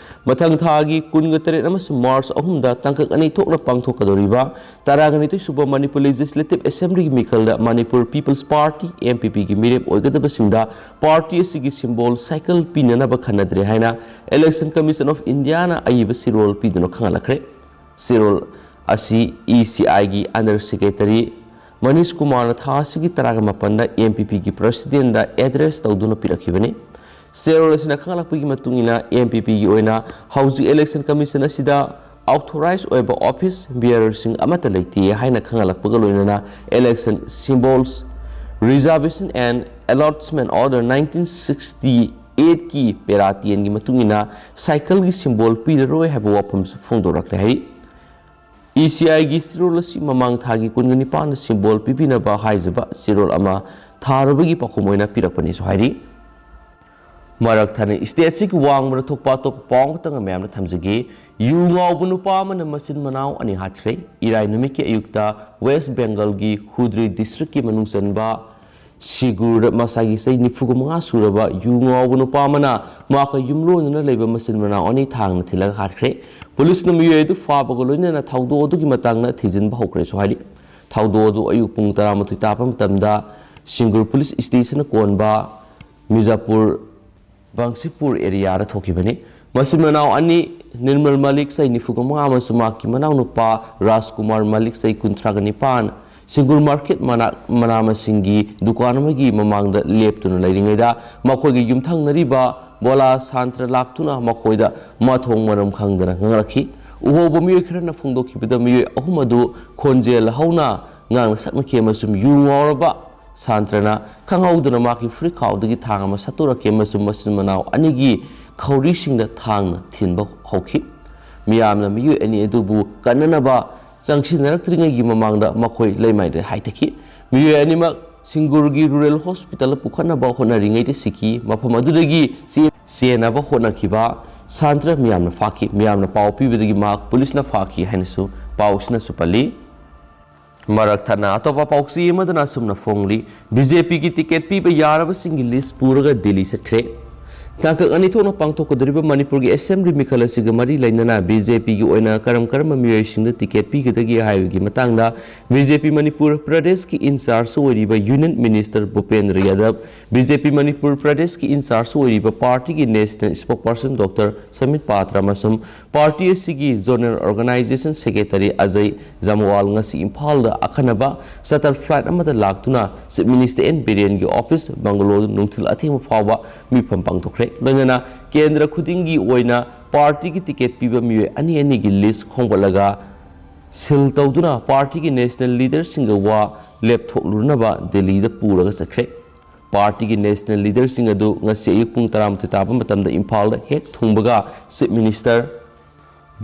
ꯃꯊꯪ ꯊꯥꯒꯤ ꯀꯨꯟꯒ ꯇꯔꯦꯠ ꯑꯃꯁꯨꯡ ꯃꯥꯔꯆ ꯑꯍꯨꯝꯗ ꯇꯥꯡꯀꯛ ꯑꯅꯤ ꯊꯣꯛꯅ ꯄꯥꯡꯊꯣꯛꯀꯗꯧꯔꯤꯕ ꯇꯔꯥꯒ ꯅꯤꯊꯣꯏ ꯁꯨꯕ Manipur Legislative Assemblyꯒꯤ ꯃꯤꯈꯜꯗ Manipur People's Party, MPPꯒꯤ ꯃꯤꯔꯦꯞ ꯑꯣꯏꯒꯗꯕꯁꯤꯡꯗ party ꯑꯁꯤꯒꯤ symbol cycle ꯄꯤꯅꯅꯕ ꯈꯟꯅꯗ꯭ꯔꯦ ꯍꯥꯏꯅ Election Commission of Indiaꯅ ꯑꯏꯕ ꯆꯦꯔꯣꯜ ꯄꯤꯗꯨꯅ ꯈꯪꯍꯜꯂꯛꯈ꯭ꯔꯦ꯫ ꯆꯦꯔꯣꯜ ꯑꯁꯤ ECIꯒꯤ Under Secretary ꯃꯅꯤꯁ ꯀꯨꯃꯥꯔꯅ ꯊꯥ ꯑꯁꯤꯒꯤ ꯇꯔꯥꯒ ꯃꯥꯄꯟꯗ MPPꯒꯤ Presidentꯗ address ꯇꯧꯗꯨꯅ ꯄꯤꯔꯛꯈꯤꯕꯅꯤ꯫ ꯆꯦꯔꯣꯜ ꯑꯁꯤꯅ ꯈꯪꯍꯜꯂꯛꯄꯒꯤ ꯃꯇꯨꯡ ꯏꯟꯅ, MPPꯒꯤ ꯑꯣꯏꯅ ꯍꯧꯖꯤꯛ Election Commission ꯑꯁꯤꯗ authorize ꯑꯣꯏꯕ office bearerꯁꯤꯡ ꯑꯃꯠꯇ ꯂꯩꯇꯦ ꯍꯥꯏꯅ ꯈꯪꯍꯜꯂꯛꯄꯒ ꯂꯣꯏꯅꯅ, election symbols, Reservation and Allotment Order nineteen sixty-eightꯀꯤ para tenꯒꯤ ꯃꯇꯨꯡ ꯏꯟꯅ cycleꯒꯤ symbol ꯄꯤꯔꯔꯣꯏ ꯍꯥꯏꯕ ꯋꯥꯐꯝꯁꯨ ꯐꯣꯡꯗꯣꯔꯛꯂꯦ ꯍꯥꯏꯔꯤ꯫ ECIꯒꯤ ꯆꯦꯔꯣꯜ ꯑꯁꯤ ꯃꯃꯥꯡ ꯊꯥꯒꯤ ꯀꯨꯟꯒ ꯅꯤꯄꯥꯟꯗ symbol ꯄꯤꯕꯤꯅꯕ ꯍꯥꯏꯖꯕ ꯆꯦꯔꯣꯜ ꯑꯃ ꯊꯥꯔꯨꯕꯒꯤ ꯄꯥꯎꯈꯨꯝ ꯑꯣꯏꯅ ꯄꯤꯔꯛꯄꯅꯦꯁꯨ ꯍꯥꯏꯔꯤ꯫ ꯃꯔꯛ ꯊꯠꯅ state ꯑꯁꯤꯒꯤ ꯋꯥꯡꯃꯗ ꯊꯣꯛꯄ ꯑꯇꯣꯞꯄ ꯄꯥꯎ ꯑꯃꯈꯛꯇꯪ ꯃꯌꯥꯝꯗ ꯊꯝꯖꯒꯦ꯫ ꯌꯨ ꯉꯥꯎꯕ ꯅꯨꯄꯥ ꯑꯃꯅ ꯃꯆꯤꯟ ꯃꯅꯥꯎ ꯑꯅꯤ ꯍꯥꯠꯈ꯭ꯔꯦ꯫ ꯏꯔꯥꯏ ꯅꯨꯃꯤꯠꯀꯤ ꯑꯌꯨꯛꯇ West Bengalꯒꯤ ꯈꯨꯗ꯭ꯔꯤ districtꯀꯤ ꯃꯅꯨꯡ ꯆꯟꯕ ꯁꯤꯒꯨꯔꯗ ꯃꯁꯥꯒꯤ ꯆꯍꯤ ꯅꯤꯐꯨꯒ ꯃꯉꯥ ꯁꯨꯔꯕ ꯌꯨ ꯉꯥꯎꯕ ꯅꯨꯄꯥ ꯑꯃꯅ ꯃꯍꯥꯛꯀ ꯌꯨꯝꯂꯣꯟꯅꯅ ꯂꯩꯕ ꯃꯆꯤꯟ ꯃꯅꯥꯎ ꯑꯅꯤ ꯊꯥꯡꯅ ꯊꯤꯜꯂꯒ ꯍꯥꯠꯈ꯭ꯔꯦ꯫ ꯄꯨꯂꯤꯁꯅ ꯃꯤꯑꯣꯏ ꯑꯗꯨ ꯐꯥꯕꯒ ꯂꯣꯏꯅꯅ ꯊꯧꯗꯣꯛ ꯑꯗꯨꯒꯤ ꯃꯇꯥꯡꯗ ꯊꯤꯖꯤꯟꯕ ꯍꯧꯈ꯭ꯔꯦꯁꯨ ꯍꯥꯏꯔꯤ꯫ ꯊꯧꯗꯣꯛ ꯑꯗꯨ ꯑꯌꯨꯛ ꯄꯨꯡ ꯇꯔꯥꯃꯥꯊꯣꯏ ꯇꯥꯕ ꯃꯇꯝꯗ ꯁꯤꯡꯒꯨꯔ ꯄꯨꯂꯤꯁ stationꯅ ꯀꯣꯟꯕ ꯃꯤꯔꯖꯥꯄꯨꯔ ꯕꯪꯁꯤꯄꯨꯔ areaꯗ ꯊꯣꯛꯈꯤꯕꯅꯤ꯫ ꯃꯆꯤꯟ ꯃꯅꯥꯎ ꯑꯅꯤ, ꯅꯤꯔꯃꯜ ꯃꯂꯤꯛ, ꯆꯍꯤ ꯅꯤꯐꯨꯒ ꯃꯉꯥ, ꯑꯃꯁꯨꯡ ꯃꯍꯥꯛꯀꯤ ꯃꯅꯥꯎꯅꯨꯄꯥ ꯔꯥꯖꯀꯨꯃꯥꯔ ꯃꯂꯤꯛ, ꯆꯍꯤ ꯀꯨꯟꯊ꯭ꯔꯥꯒ ꯅꯤꯄꯥꯟ, ꯁꯤꯡꯒꯨꯔ ꯃꯥꯔꯀꯦꯠ ꯃꯅꯥꯛ ꯃꯅꯥ ꯃꯁꯤꯡꯒꯤ ꯗꯨꯀꯥꯟ ꯑꯃꯒꯤ ꯃꯃꯥꯡꯗ ꯂꯦꯞꯇꯨꯅ ꯂꯩꯔꯤꯉꯩꯗ, ꯃꯈꯣꯏꯒꯤ ꯌꯨꯝꯊꯪꯅꯔꯤꯕ ꯕꯣꯂꯥ ꯁꯥꯟꯇ꯭ꯔ ꯂꯥꯛꯇꯨꯅ ꯃꯈꯣꯏꯗ ꯃꯊꯣꯡ ꯃꯔꯝ ꯈꯪꯗꯅ ꯉꯥꯡꯂꯛꯈꯤ꯫ ꯎꯍꯧꯕ ꯃꯤꯑꯣꯏ ꯈꯔꯅ ꯐꯣꯡꯗꯣꯛꯈꯤꯕꯗ, ꯃꯤꯑꯣꯏ ꯑꯍꯨꯝ ꯑꯗꯨ ꯈꯣꯟꯖꯦꯜ ꯍꯧꯅ ꯉꯥꯡꯅ ꯁꯛꯅꯈꯤ ꯑꯃꯁꯨꯡ ꯌꯨ ꯉꯥꯎꯔꯕ ꯁꯥꯟꯇ꯭ꯔꯅ ꯈꯪꯍꯧꯗꯅ ꯃꯍꯥꯛꯀꯤ ꯐꯨꯔꯤꯠꯈꯥꯎꯗꯒꯤ ꯊꯥꯡ ꯑꯃ ꯁꯠꯇꯣꯔꯛꯈꯤ ꯑꯃꯁꯨꯡ ꯃꯆꯤꯟ ꯃꯅꯥꯎ ꯑꯅꯤꯒꯤ ꯈꯧꯔꯤꯁꯤꯡꯗ ꯊꯥꯡꯅ ꯊꯤꯟꯕ ꯍꯧꯈꯤ꯫ ꯃꯤꯌꯥꯝꯅ ꯃꯤꯑꯣꯏ ꯑꯅꯤ ꯑꯗꯨꯕꯨ ꯀꯟꯅꯅꯕ ꯆꯪꯁꯤꯟꯅꯔꯛꯇ꯭ꯔꯤꯉꯩꯒꯤ ꯃꯃꯥꯡꯗ ꯃꯈꯣꯏ ꯂꯩꯃꯥꯏꯗ ꯍꯥꯏꯊꯈꯤ꯫ ꯃꯤꯑꯣꯏ ꯑꯅꯤꯃꯛ ꯁꯤꯡꯒꯨꯔꯒꯤ ꯔꯨꯔꯦꯜ ꯍꯣꯁꯄꯤꯇꯥꯜꯗ ꯄꯨꯈꯠꯅꯕ ꯍꯣꯠꯅꯔꯤꯉꯩꯗ ꯁꯤꯈꯤ꯫ ꯃꯐꯝ ꯑꯗꯨꯗꯒꯤ ꯆꯦ-, ꯆꯦꯟꯅꯕ ꯍꯣꯠꯅꯈꯤꯕ ꯁꯥꯟꯇ꯭ꯔ ꯃꯤꯌꯥꯝꯅ ꯐꯥꯈꯤ꯫ ꯃꯤꯌꯥꯝꯅ ꯄꯥꯎ ꯄꯤꯕꯗꯒꯤ ꯃꯍꯥꯛ ꯄꯨꯂꯤꯁꯅ ꯐꯥꯈꯤ ꯍꯥꯏꯅꯁꯨ ꯄꯥꯎꯁꯤꯅꯁꯨ ꯄꯜꯂꯤ꯫ ꯃꯔꯛ ꯊꯠꯅ ꯑꯇꯣꯞꯄ ꯄꯥꯎꯆꯦ ꯑꯃꯗꯅ ꯑꯁꯨꯝꯅ ꯐꯣꯡꯂꯤ, ꯕꯤ ꯖꯦ ꯄꯤꯒꯤ ꯇꯤꯀꯦꯠ ꯄꯤꯕ ꯌꯥꯔꯕꯁꯤꯡꯒꯤ ꯂꯤꯁ ꯄꯨꯔꯒ ꯗꯤꯜꯂꯤ ꯆꯠꯈ꯭ꯔꯦ꯫ ꯇꯥꯡꯀꯛ ꯑꯅꯤ ꯊꯣꯛꯅ ꯄꯥꯡꯊꯣꯛꯀꯗꯧꯔꯤꯕ ꯃꯅꯤꯄꯨꯔꯒꯤ ꯑꯦꯁꯦꯝꯕ꯭ꯂꯤ ꯃꯤꯈꯜ ꯑꯁꯤꯒ ꯃꯔꯤ ꯂꯩꯅꯅ ꯕꯤ ꯖꯦ ꯄꯤꯒꯤ ꯑꯣꯏꯅ ꯀꯔꯝ ꯀꯔꯝꯕ ꯃꯤꯑꯣꯏꯁꯤꯡꯗ ꯇꯤꯀꯦꯠ ꯄꯤꯒꯗꯒꯦ ꯍꯥꯏꯕꯒꯤ ꯃꯇꯥꯡꯗ ꯕꯤ ꯖꯦ ꯄꯤ ꯃꯅꯤꯄꯨꯔ ꯄ꯭ꯔꯗꯦꯁꯀꯤ ꯏꯟꯆꯥꯔꯖ ꯑꯣꯏꯔꯤꯕ ꯌꯨꯅꯤꯌꯟ ꯃꯤꯅꯤꯁꯇꯔ ꯚꯨꯄꯦꯟꯗ꯭ꯔ ꯌꯥꯗꯕ, ꯕꯤ ꯖꯦ ꯄꯤ ꯃꯅꯤꯄꯨꯔ ꯄ꯭ꯔꯗꯦꯁꯀꯤ ꯏꯟꯆꯥꯔꯖ ꯑꯣꯏꯔꯤꯕ ꯄꯥꯔꯇꯤꯒꯤ ꯅꯦꯁꯅꯦꯜ ꯁ꯭ꯄꯣꯛꯄꯔꯁꯟ ꯗꯣꯛꯇꯔ ꯁꯃꯤꯠ ꯄꯥꯇ꯭ꯔ ꯑꯃꯁꯨꯡ ꯄꯥꯔꯇꯤ ꯑꯁꯤꯒꯤ ꯖꯣꯅꯦꯜ ꯑꯣꯔꯒꯅꯥꯏꯖꯦꯁꯟ ꯁꯦꯀ꯭ꯔꯦꯇꯔꯤ ꯑꯖꯌ ꯖꯝꯋꯥꯜ ꯉꯁꯤ ꯏꯝꯐꯥꯜꯗ ꯑꯈꯟꯅꯕ ꯆꯥꯔꯇꯔ ꯐ꯭ꯂꯥꯏꯠ ꯑꯃꯗ ꯂꯥꯛꯇꯨꯅ ꯆꯤꯐ ꯃꯤꯅꯤꯁꯇꯔ ꯑꯦꯟ ꯕꯤꯔꯦꯟꯒꯤ ꯑꯣꯐꯤꯁ ꯕꯪꯒꯂꯣꯗ ꯅꯨꯡꯊꯤꯜ ꯑꯊꯦꯡꯕ ꯐꯥꯎꯕ ꯃꯤꯐꯝ ꯄꯥꯡꯊꯣꯛꯈ꯭ꯔꯦ꯫ ꯂꯣꯏꯅꯅ ꯀꯦꯟꯗ꯭ꯔ ꯈꯨꯗꯤꯡꯒꯤ ꯑꯣꯏꯅ ꯄꯥꯔꯇꯤꯒꯤ ꯇꯤꯀꯦꯠ ꯄꯤꯕ ꯃꯤꯑꯣꯏ ꯑꯅꯤ ꯑꯅꯤꯒꯤ ꯂꯤꯁ ꯈꯣꯝꯒꯠꯂꯒ ꯁꯤꯜ ꯇꯧꯗꯨꯅ ꯄꯥꯔꯇꯤꯒꯤ ꯅꯦꯁꯅꯦꯜ ꯂꯤꯗꯔꯁꯤꯡꯒ ꯋꯥ ꯂꯦꯞꯊꯣꯛꯂꯨꯅꯕ ꯗꯤꯜꯂꯤꯗ ꯄꯨꯔꯒ ꯆꯠꯈ꯭ꯔꯦ꯫ ꯄꯥꯔꯇꯤꯒꯤ ꯅꯦꯁꯅꯦꯜ ꯂꯤꯗꯔꯁꯤꯡ ꯑꯗꯨ ꯉꯁꯤ ꯑꯌꯨꯛ ꯄꯨꯡ ꯇꯔꯥꯃꯥꯊꯣꯏ ꯇꯥꯕ ꯃꯇꯝꯗ ꯏꯝꯐꯥꯜꯗ ꯍꯦꯛ ꯊꯨꯡꯕꯒ ꯆꯤꯐ ꯃꯤꯅꯤꯁꯇꯔ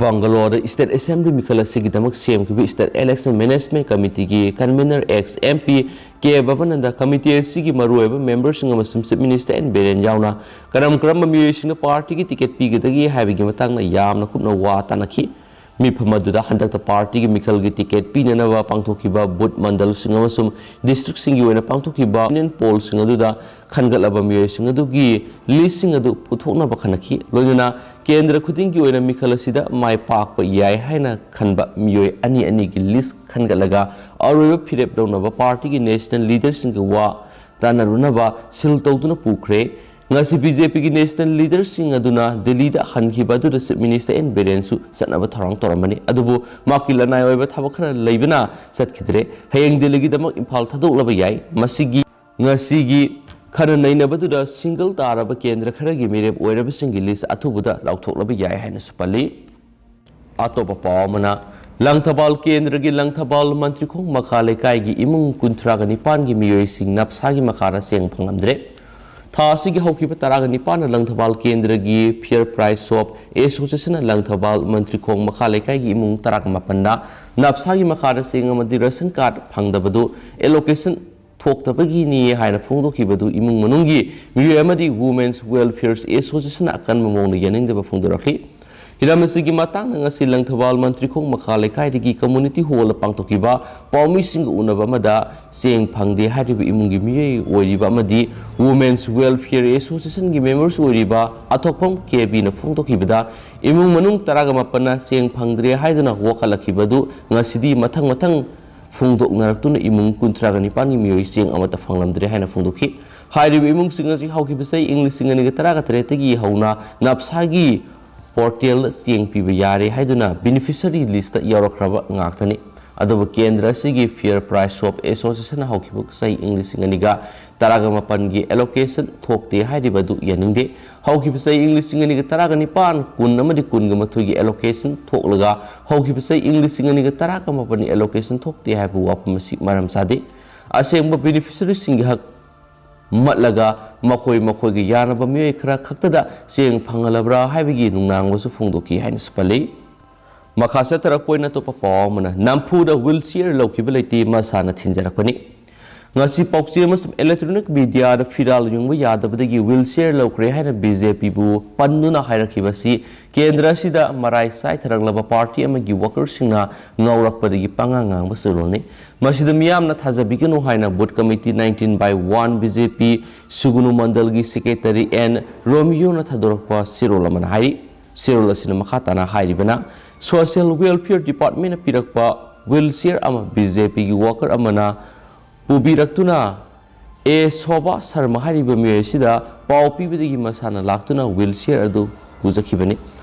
ꯕꯪꯒꯂꯣꯔꯗ ꯏꯁꯇꯦꯠ ꯑꯦꯁꯦꯝꯕ꯭ꯂꯤ ꯃꯤꯈꯜ ꯑꯁꯤꯒꯤꯗꯃꯛ ꯁꯦꯝꯈꯤꯕ ꯏꯁꯇꯦꯠ ꯏꯂꯦꯛꯁꯟ ꯃꯦꯅꯦꯖꯃꯦꯟ ꯀꯃꯤꯇꯤꯒꯤ convenor ex M P K Babananda, committee ꯑꯁꯤꯒꯤ ꯃꯔꯨꯑꯣꯏꯕ ꯃꯦꯝꯕꯔꯁꯤꯡ ꯑꯃꯁꯨꯡ ꯆꯤꯐ ꯃꯤꯅꯤꯁꯇꯔ ꯑꯦꯟ ꯕꯤꯔꯦꯟ ꯌꯥꯎꯅ ꯀꯔꯝ ꯀꯔꯝꯕ ꯃꯤꯑꯣꯏꯁꯤꯡꯅ ꯄꯥꯔꯇꯤꯒꯤ ꯇꯤꯀꯦꯠ ꯄꯤꯒꯗꯒꯦ ꯍꯥꯏꯕꯒꯤ ꯃꯇꯥꯡꯗ ꯌꯥꯝꯅ ꯀꯨꯞꯅ ꯋꯥ ꯇꯥꯅꯈꯤ꯫ ꯃꯤꯐꯝ ꯑꯗꯨꯗ ꯍꯟꯗꯛꯇ ꯄꯥꯔꯇꯤꯒꯤ ꯃꯤꯈꯜꯒꯤ ꯇꯤꯀꯦꯠ ꯄꯤꯅꯅꯕ ꯄꯥꯡꯊꯣꯛꯈꯤꯕ ꯕꯨꯊ ꯃꯟꯗꯜꯁꯤꯡ ꯑꯃꯁꯨꯡ ꯗꯤꯁꯇ꯭ꯔꯤꯛꯁꯤꯡꯒꯤ ꯑꯣꯏꯅ ꯄꯥꯡꯊꯣꯛꯈꯤꯕ ꯑꯣꯄꯤꯅꯤꯌꯟ ꯄꯣꯜꯁꯤꯡ ꯑꯗꯨꯗ ꯈꯟꯒꯠꯂꯕ ꯃꯤꯑꯣꯏꯁꯤꯡ ꯑꯗꯨꯒꯤ ꯂꯤꯁꯁꯤꯡ ꯑꯗꯨ ꯄꯨꯊꯣꯛꯅꯕ ꯈꯟꯅꯈꯤ꯫ ꯂꯣꯏꯅꯅ ꯀꯦꯟꯗ꯭ꯔ ꯈꯨꯗꯤꯡꯒꯤ ꯑꯣꯏꯅ ꯃꯤꯈꯜ ꯑꯁꯤꯗ ꯃꯥꯏ ꯄꯥꯛꯄ ꯌꯥꯏ ꯍꯥꯏꯅ ꯈꯟꯕ ꯃꯤꯑꯣꯏ ꯑꯅꯤ ꯑꯅꯤꯒꯤ ꯂꯤꯁ ꯈꯟꯒꯠꯂꯒ ꯑꯔꯣꯏꯕ ꯐꯤꯔꯦꯞ ꯂꯧꯅꯕ ꯄꯥꯔꯇꯤꯒꯤ ꯅꯦꯁꯅꯦꯜ ꯂꯤꯗꯔꯁꯤꯡꯒ ꯋꯥ ꯇꯥꯟꯅꯔꯨꯅꯕ ꯁꯤꯜ ꯇꯧꯗꯨꯅ ꯄꯨꯈ꯭ꯔꯦ꯫ ꯉꯁꯤ ꯕꯤ ꯖꯦ ꯄꯤꯒꯤ ꯅꯦꯁꯅꯦꯜ ꯂꯤꯗꯔꯁꯤꯡ ꯑꯗꯨꯅ ꯗꯤꯜꯂꯤꯗ ꯍꯟꯈꯤꯕ ꯑꯗꯨꯗ ꯆꯤꯐ ꯃꯤꯅꯤꯁꯇꯔ ꯑꯦꯟ ꯕꯤꯔꯦꯟꯁꯨ ꯆꯠꯅꯕ ꯊꯧꯔꯥꯡ ꯇꯧꯔꯝꯕꯅꯤ꯫ ꯑꯗꯨꯕꯨ ꯃꯍꯥꯛꯀꯤ ꯂꯅꯥꯏ ꯑꯣꯏꯕ ꯊꯕꯛ ꯈꯔ ꯂꯩꯕꯅ ꯆꯠꯈꯤꯗ꯭ꯔꯦ꯫ ꯍꯌꯦꯡ ꯗꯤꯜꯂꯤꯒꯤꯗꯃꯛ ꯏꯝꯐꯥꯜ ꯊꯥꯗꯣꯛꯂꯕ ꯌꯥꯏ꯫ ꯃꯁꯤꯒꯤ, ꯉꯁꯤꯒꯤ ꯈꯟꯅ ꯅꯩꯅꯕꯗꯨꯗ ꯁꯤꯡꯒꯜ ꯇꯥꯔꯕ ꯀꯦꯟꯗ꯭ꯔ ꯈꯔꯒꯤ ꯃꯤꯔꯦꯞ ꯑꯣꯏꯔꯕꯁꯤꯡꯒꯤ ꯂꯤꯁ ꯑꯊꯨꯕꯗ ꯂꯥꯎꯊꯣꯛꯂꯕ ꯌꯥꯏ ꯍꯥꯏꯅꯁꯨ ꯄꯜꯂꯤ꯫ ꯑꯇꯣꯞꯄ ꯄꯥꯎ ꯑꯃꯅ, ꯂꯪꯊꯕꯥꯜ ꯀꯦꯟꯗ꯭ꯔꯒꯤ ꯂꯪꯊꯕꯥꯜ ꯃꯟꯇ꯭ꯔꯤꯈꯣꯡ ꯃꯈꯥ ꯂꯩꯀꯥꯏꯒꯤ ꯏꯃꯨꯡ ꯀꯨꯟꯊ꯭ꯔꯥꯒ ꯅꯤꯄꯥꯟꯒꯤ ꯃꯤꯑꯣꯏꯁꯤꯡ ꯅꯞꯁꯥꯒꯤ ꯃꯈꯥꯗ ꯆꯦꯡ ꯐꯪꯂꯝꯗ꯭ꯔꯦ꯫ ꯊꯥ ꯑꯁꯤꯒꯤ ꯍꯧꯈꯤꯕ ꯇꯔꯥꯒ ꯅꯤꯄꯥꯟꯗ ꯂꯪꯊꯕꯥꯜ ꯀꯦꯟꯗ꯭ꯔꯒꯤ Fair Price Shop Association Langthabal ꯃꯟꯇ꯭ꯔꯤꯈꯣꯡ ꯃꯈꯥ ꯂꯩꯀꯥꯏꯒꯤ ꯏꯃꯨꯡ ꯇꯔꯥꯒ ꯃꯥꯄꯟꯗ ꯅꯞꯁꯥꯒꯤ ꯃꯈꯥꯗ ꯆꯦꯡ ꯑꯃꯗꯤ ꯔꯦꯁꯟ ꯀꯥꯔꯗ ꯐꯪꯗꯕꯗꯨ allocation ꯊꯣꯛꯇꯕꯒꯤꯅꯤ ꯍꯥꯏꯅ ꯐꯣꯡꯗꯣꯛꯈꯤꯕꯗꯨ ꯏꯃꯨꯡ ꯃꯅꯨꯡꯒꯤ ꯃꯤꯑꯣꯏ ꯑꯃꯗꯤ Women's Welfare Association ꯑꯀꯟꯕ ꯃꯑꯣꯡꯗ ꯌꯥꯅꯤꯡꯗꯕ ꯐꯣꯡꯗꯣꯔꯛꯂꯤ꯫ ꯍꯤꯔꯝ ꯑꯁꯤꯒꯤ ꯃꯇꯥꯡꯗ ꯉꯁꯤ ꯂꯪꯊꯕꯥꯜ ꯃꯟꯇ꯭ꯔꯤꯈꯣꯡ ꯃꯈꯥ ꯂꯩꯀꯥꯏꯗꯒꯤ community hall ꯗ ꯄꯥꯡꯊꯣꯛꯈꯤꯕ ꯄꯥꯎꯃꯤꯁꯤꯡꯒ ꯎꯅꯕ ꯑꯃꯗ ꯆꯦꯡ ꯐꯪꯗꯦ ꯍꯥꯏꯔꯤꯕ ꯏꯃꯨꯡꯒꯤ ꯃꯤꯑꯣꯏ ꯑꯣꯏꯔꯤꯕ ꯑꯃꯗꯤ Women's Welfare Association ꯒꯤ members ꯑꯣꯏꯔꯤꯕ ꯑꯊꯣꯛꯐꯝ ꯀꯦ ꯕꯤꯅ ꯐꯣꯡꯗꯣꯛꯈꯤꯕꯗ, ꯏꯃꯨꯡ ꯃꯅꯨꯡ ꯇꯔꯥꯒ ꯃꯥꯄꯟꯅ ꯆꯦꯡ ꯐꯪꯗ꯭ꯔꯦ ꯍꯥꯏꯗꯨꯅ ꯋꯥꯀꯠꯂꯛꯈꯤꯕ ꯑꯗꯨ ꯉꯁꯤꯗꯤ ꯃꯊꯪ ꯃꯊꯪ ꯐꯣꯡꯗꯣꯛꯅꯔꯛꯇꯨꯅ ꯏꯃꯨꯡ ꯀꯨꯟꯊ꯭ꯔꯥꯒ ꯅꯤꯄꯥꯟꯒꯤ ꯃꯤꯑꯣꯏ ꯆꯦꯡ ꯑꯃꯠꯇ ꯐꯪꯂꯝꯗ꯭ꯔꯦ ꯍꯥꯏꯅ ꯐꯣꯡꯗꯣꯛꯈꯤ꯫ ꯍꯥꯏꯔꯤꯕ ꯏꯃꯨꯡꯁꯤꯡ ꯑꯁꯤ ꯍꯧꯈꯤꯕ ꯆꯍꯤ ꯏꯪ ꯂꯤꯁꯤꯡ ꯑꯅꯤꯒ ꯇꯔꯥꯒ ꯇꯔꯦꯠꯇꯒꯤ ꯍꯧꯅ ꯅꯞꯁꯥꯒꯤ portal ꯗ ꯆꯦꯡ ꯄꯤꯕ ꯌꯥꯔꯦ ꯍꯥꯏꯗꯨꯅ beneficiary list ꯇ ꯌꯥꯎꯔꯛꯈ꯭ꯔꯕ ꯉꯥꯛꯇꯅꯤ꯫ ꯑꯗꯨꯕꯨ ꯀꯦꯟꯗ꯭ꯔ ꯑꯁꯤꯒꯤ Fair Price Shop Association ꯅ ꯍꯧꯈꯤꯕ ꯆꯍꯤ ꯏꯪ ꯂꯤꯁꯤꯡ ꯑꯅꯤꯒ ꯇꯔꯥꯒ ꯃꯥꯄꯟꯒꯤ allocation ꯊꯣꯛꯇꯦ ꯍꯥꯏꯔꯤꯕ ꯑꯗꯨ ꯌꯥꯅꯤꯡꯗꯦ꯫ ꯍꯧꯈꯤꯕ ꯆꯍꯤ ꯏꯪ ꯂꯤꯁꯤꯡ ꯑꯅꯤꯒ ꯇꯔꯥꯒ ꯅꯤꯄꯥꯟ, ꯀꯨꯟ ꯑꯃꯗꯤ ꯀꯨꯟꯒ ꯃꯥꯊꯣꯏꯒꯤ allocation ꯊꯣꯛꯂꯒ ꯍꯧꯈꯤꯕ ꯆꯍꯤ ꯏꯪ ꯂꯤꯁꯤꯡ ꯑꯅꯤꯒ ꯇꯔꯥꯒ ꯃꯥꯄꯟꯒꯤ allocation ꯊꯣꯛꯇꯦ ꯍꯥꯏꯕ ꯋꯥꯐꯝ ꯑꯁꯤ ꯃꯔꯝ ꯆꯥꯗꯦ꯫ ꯑꯁꯦꯡꯕ beneficiary ꯁꯤꯡꯒꯤ ꯍꯛ ꯃꯠꯂꯒ ꯃꯈꯣꯏ ꯃꯈꯣꯏꯒꯤ ꯌꯥꯅꯕ ꯃꯤꯑꯣꯏ ꯈꯔ ꯈꯛꯇꯗ ꯆꯦꯡ ꯐꯪꯍꯜꯂꯕ꯭ꯔꯥ ꯍꯥꯏꯕꯒꯤ ꯅꯨꯡꯅꯥꯡꯕꯁꯨ ꯐꯣꯡꯗꯣꯛꯈꯤ ꯍꯥꯏꯅꯁꯨ ꯄꯜꯂꯤ꯫ ꯃꯈꯥ ꯆꯠꯊꯔꯛꯄ ꯑꯣꯏꯅ ꯑꯇꯣꯞꯄ ꯄꯥꯎ ꯑꯃꯅ, ꯅꯝꯐꯨꯗ wheelchair ꯂꯧꯈꯤꯕ ꯂꯩꯇꯦ, ꯃꯁꯥꯅ ꯊꯤꯟꯖꯔꯛꯄꯅꯤ꯫ ꯉꯁꯤ ꯄꯥꯎꯆꯦ ꯑꯃꯁꯨꯡ electronic media ꯗ ꯐꯤꯔꯥꯜ ꯌꯨꯡꯕ ꯌꯥꯗꯕꯗꯒꯤ wheelchair ꯂꯧꯈ꯭ꯔꯦ ꯍꯥꯏꯅ B J P ꯕꯨ ꯄꯟꯗꯨꯅ ꯍꯥꯏꯔꯛꯈꯤꯕ ꯑꯁꯤ ꯀꯦꯟꯗ꯭ꯔ ꯑꯁꯤꯗ ꯃꯔꯥꯏ ꯆꯥꯏꯊꯔꯛꯂꯕ party ꯑꯃꯒꯤ worker ꯁꯤꯡꯅ ꯉꯥꯎꯔꯛꯄꯗꯒꯤ ꯄꯉꯥꯡ ꯉꯥꯡꯕ ꯆꯨꯔꯣꯜꯅꯤ꯫ ꯃꯁꯤꯗ ꯃꯤꯌꯥꯝꯅ ꯊꯥꯖꯕꯤꯒꯅꯨ ꯍꯥꯏꯅ booth committee nineteen by one B J P ꯁꯨꯒꯨꯅꯨ ꯃꯟꯗꯜꯒꯤ secretary N ꯔꯣꯃꯤꯌꯣꯅ ꯊꯥꯗꯣꯔꯛꯄ ꯆꯦꯔꯣꯜ ꯑꯃꯅ ꯍꯥꯏꯔꯤ꯫ ꯆꯦꯔꯣꯜ ꯑꯁꯤꯅ ꯃꯈꯥ ꯇꯥꯅ ꯍꯥꯏꯔꯤꯕꯅ, Social Welfare Department ꯅ ꯄꯤꯔꯛꯄ wheelchair ꯑꯃ B J P ꯒꯤ worker ꯑꯃꯅ ꯄꯨꯕꯤꯔꯛꯇꯨꯅ ꯑꯦ ꯁꯣꯚꯥ ꯁꯔꯃ ꯍꯥꯏꯔꯤꯕ ꯃꯤꯑꯣꯏ ꯑꯁꯤꯗ ꯄꯥꯎ ꯄꯤꯕꯗꯒꯤ ꯃꯁꯥꯅ ꯂꯥꯛꯇꯨꯅ wheelchair ꯑꯗꯨ ꯄꯨꯖꯈꯤꯕꯅꯤ꯫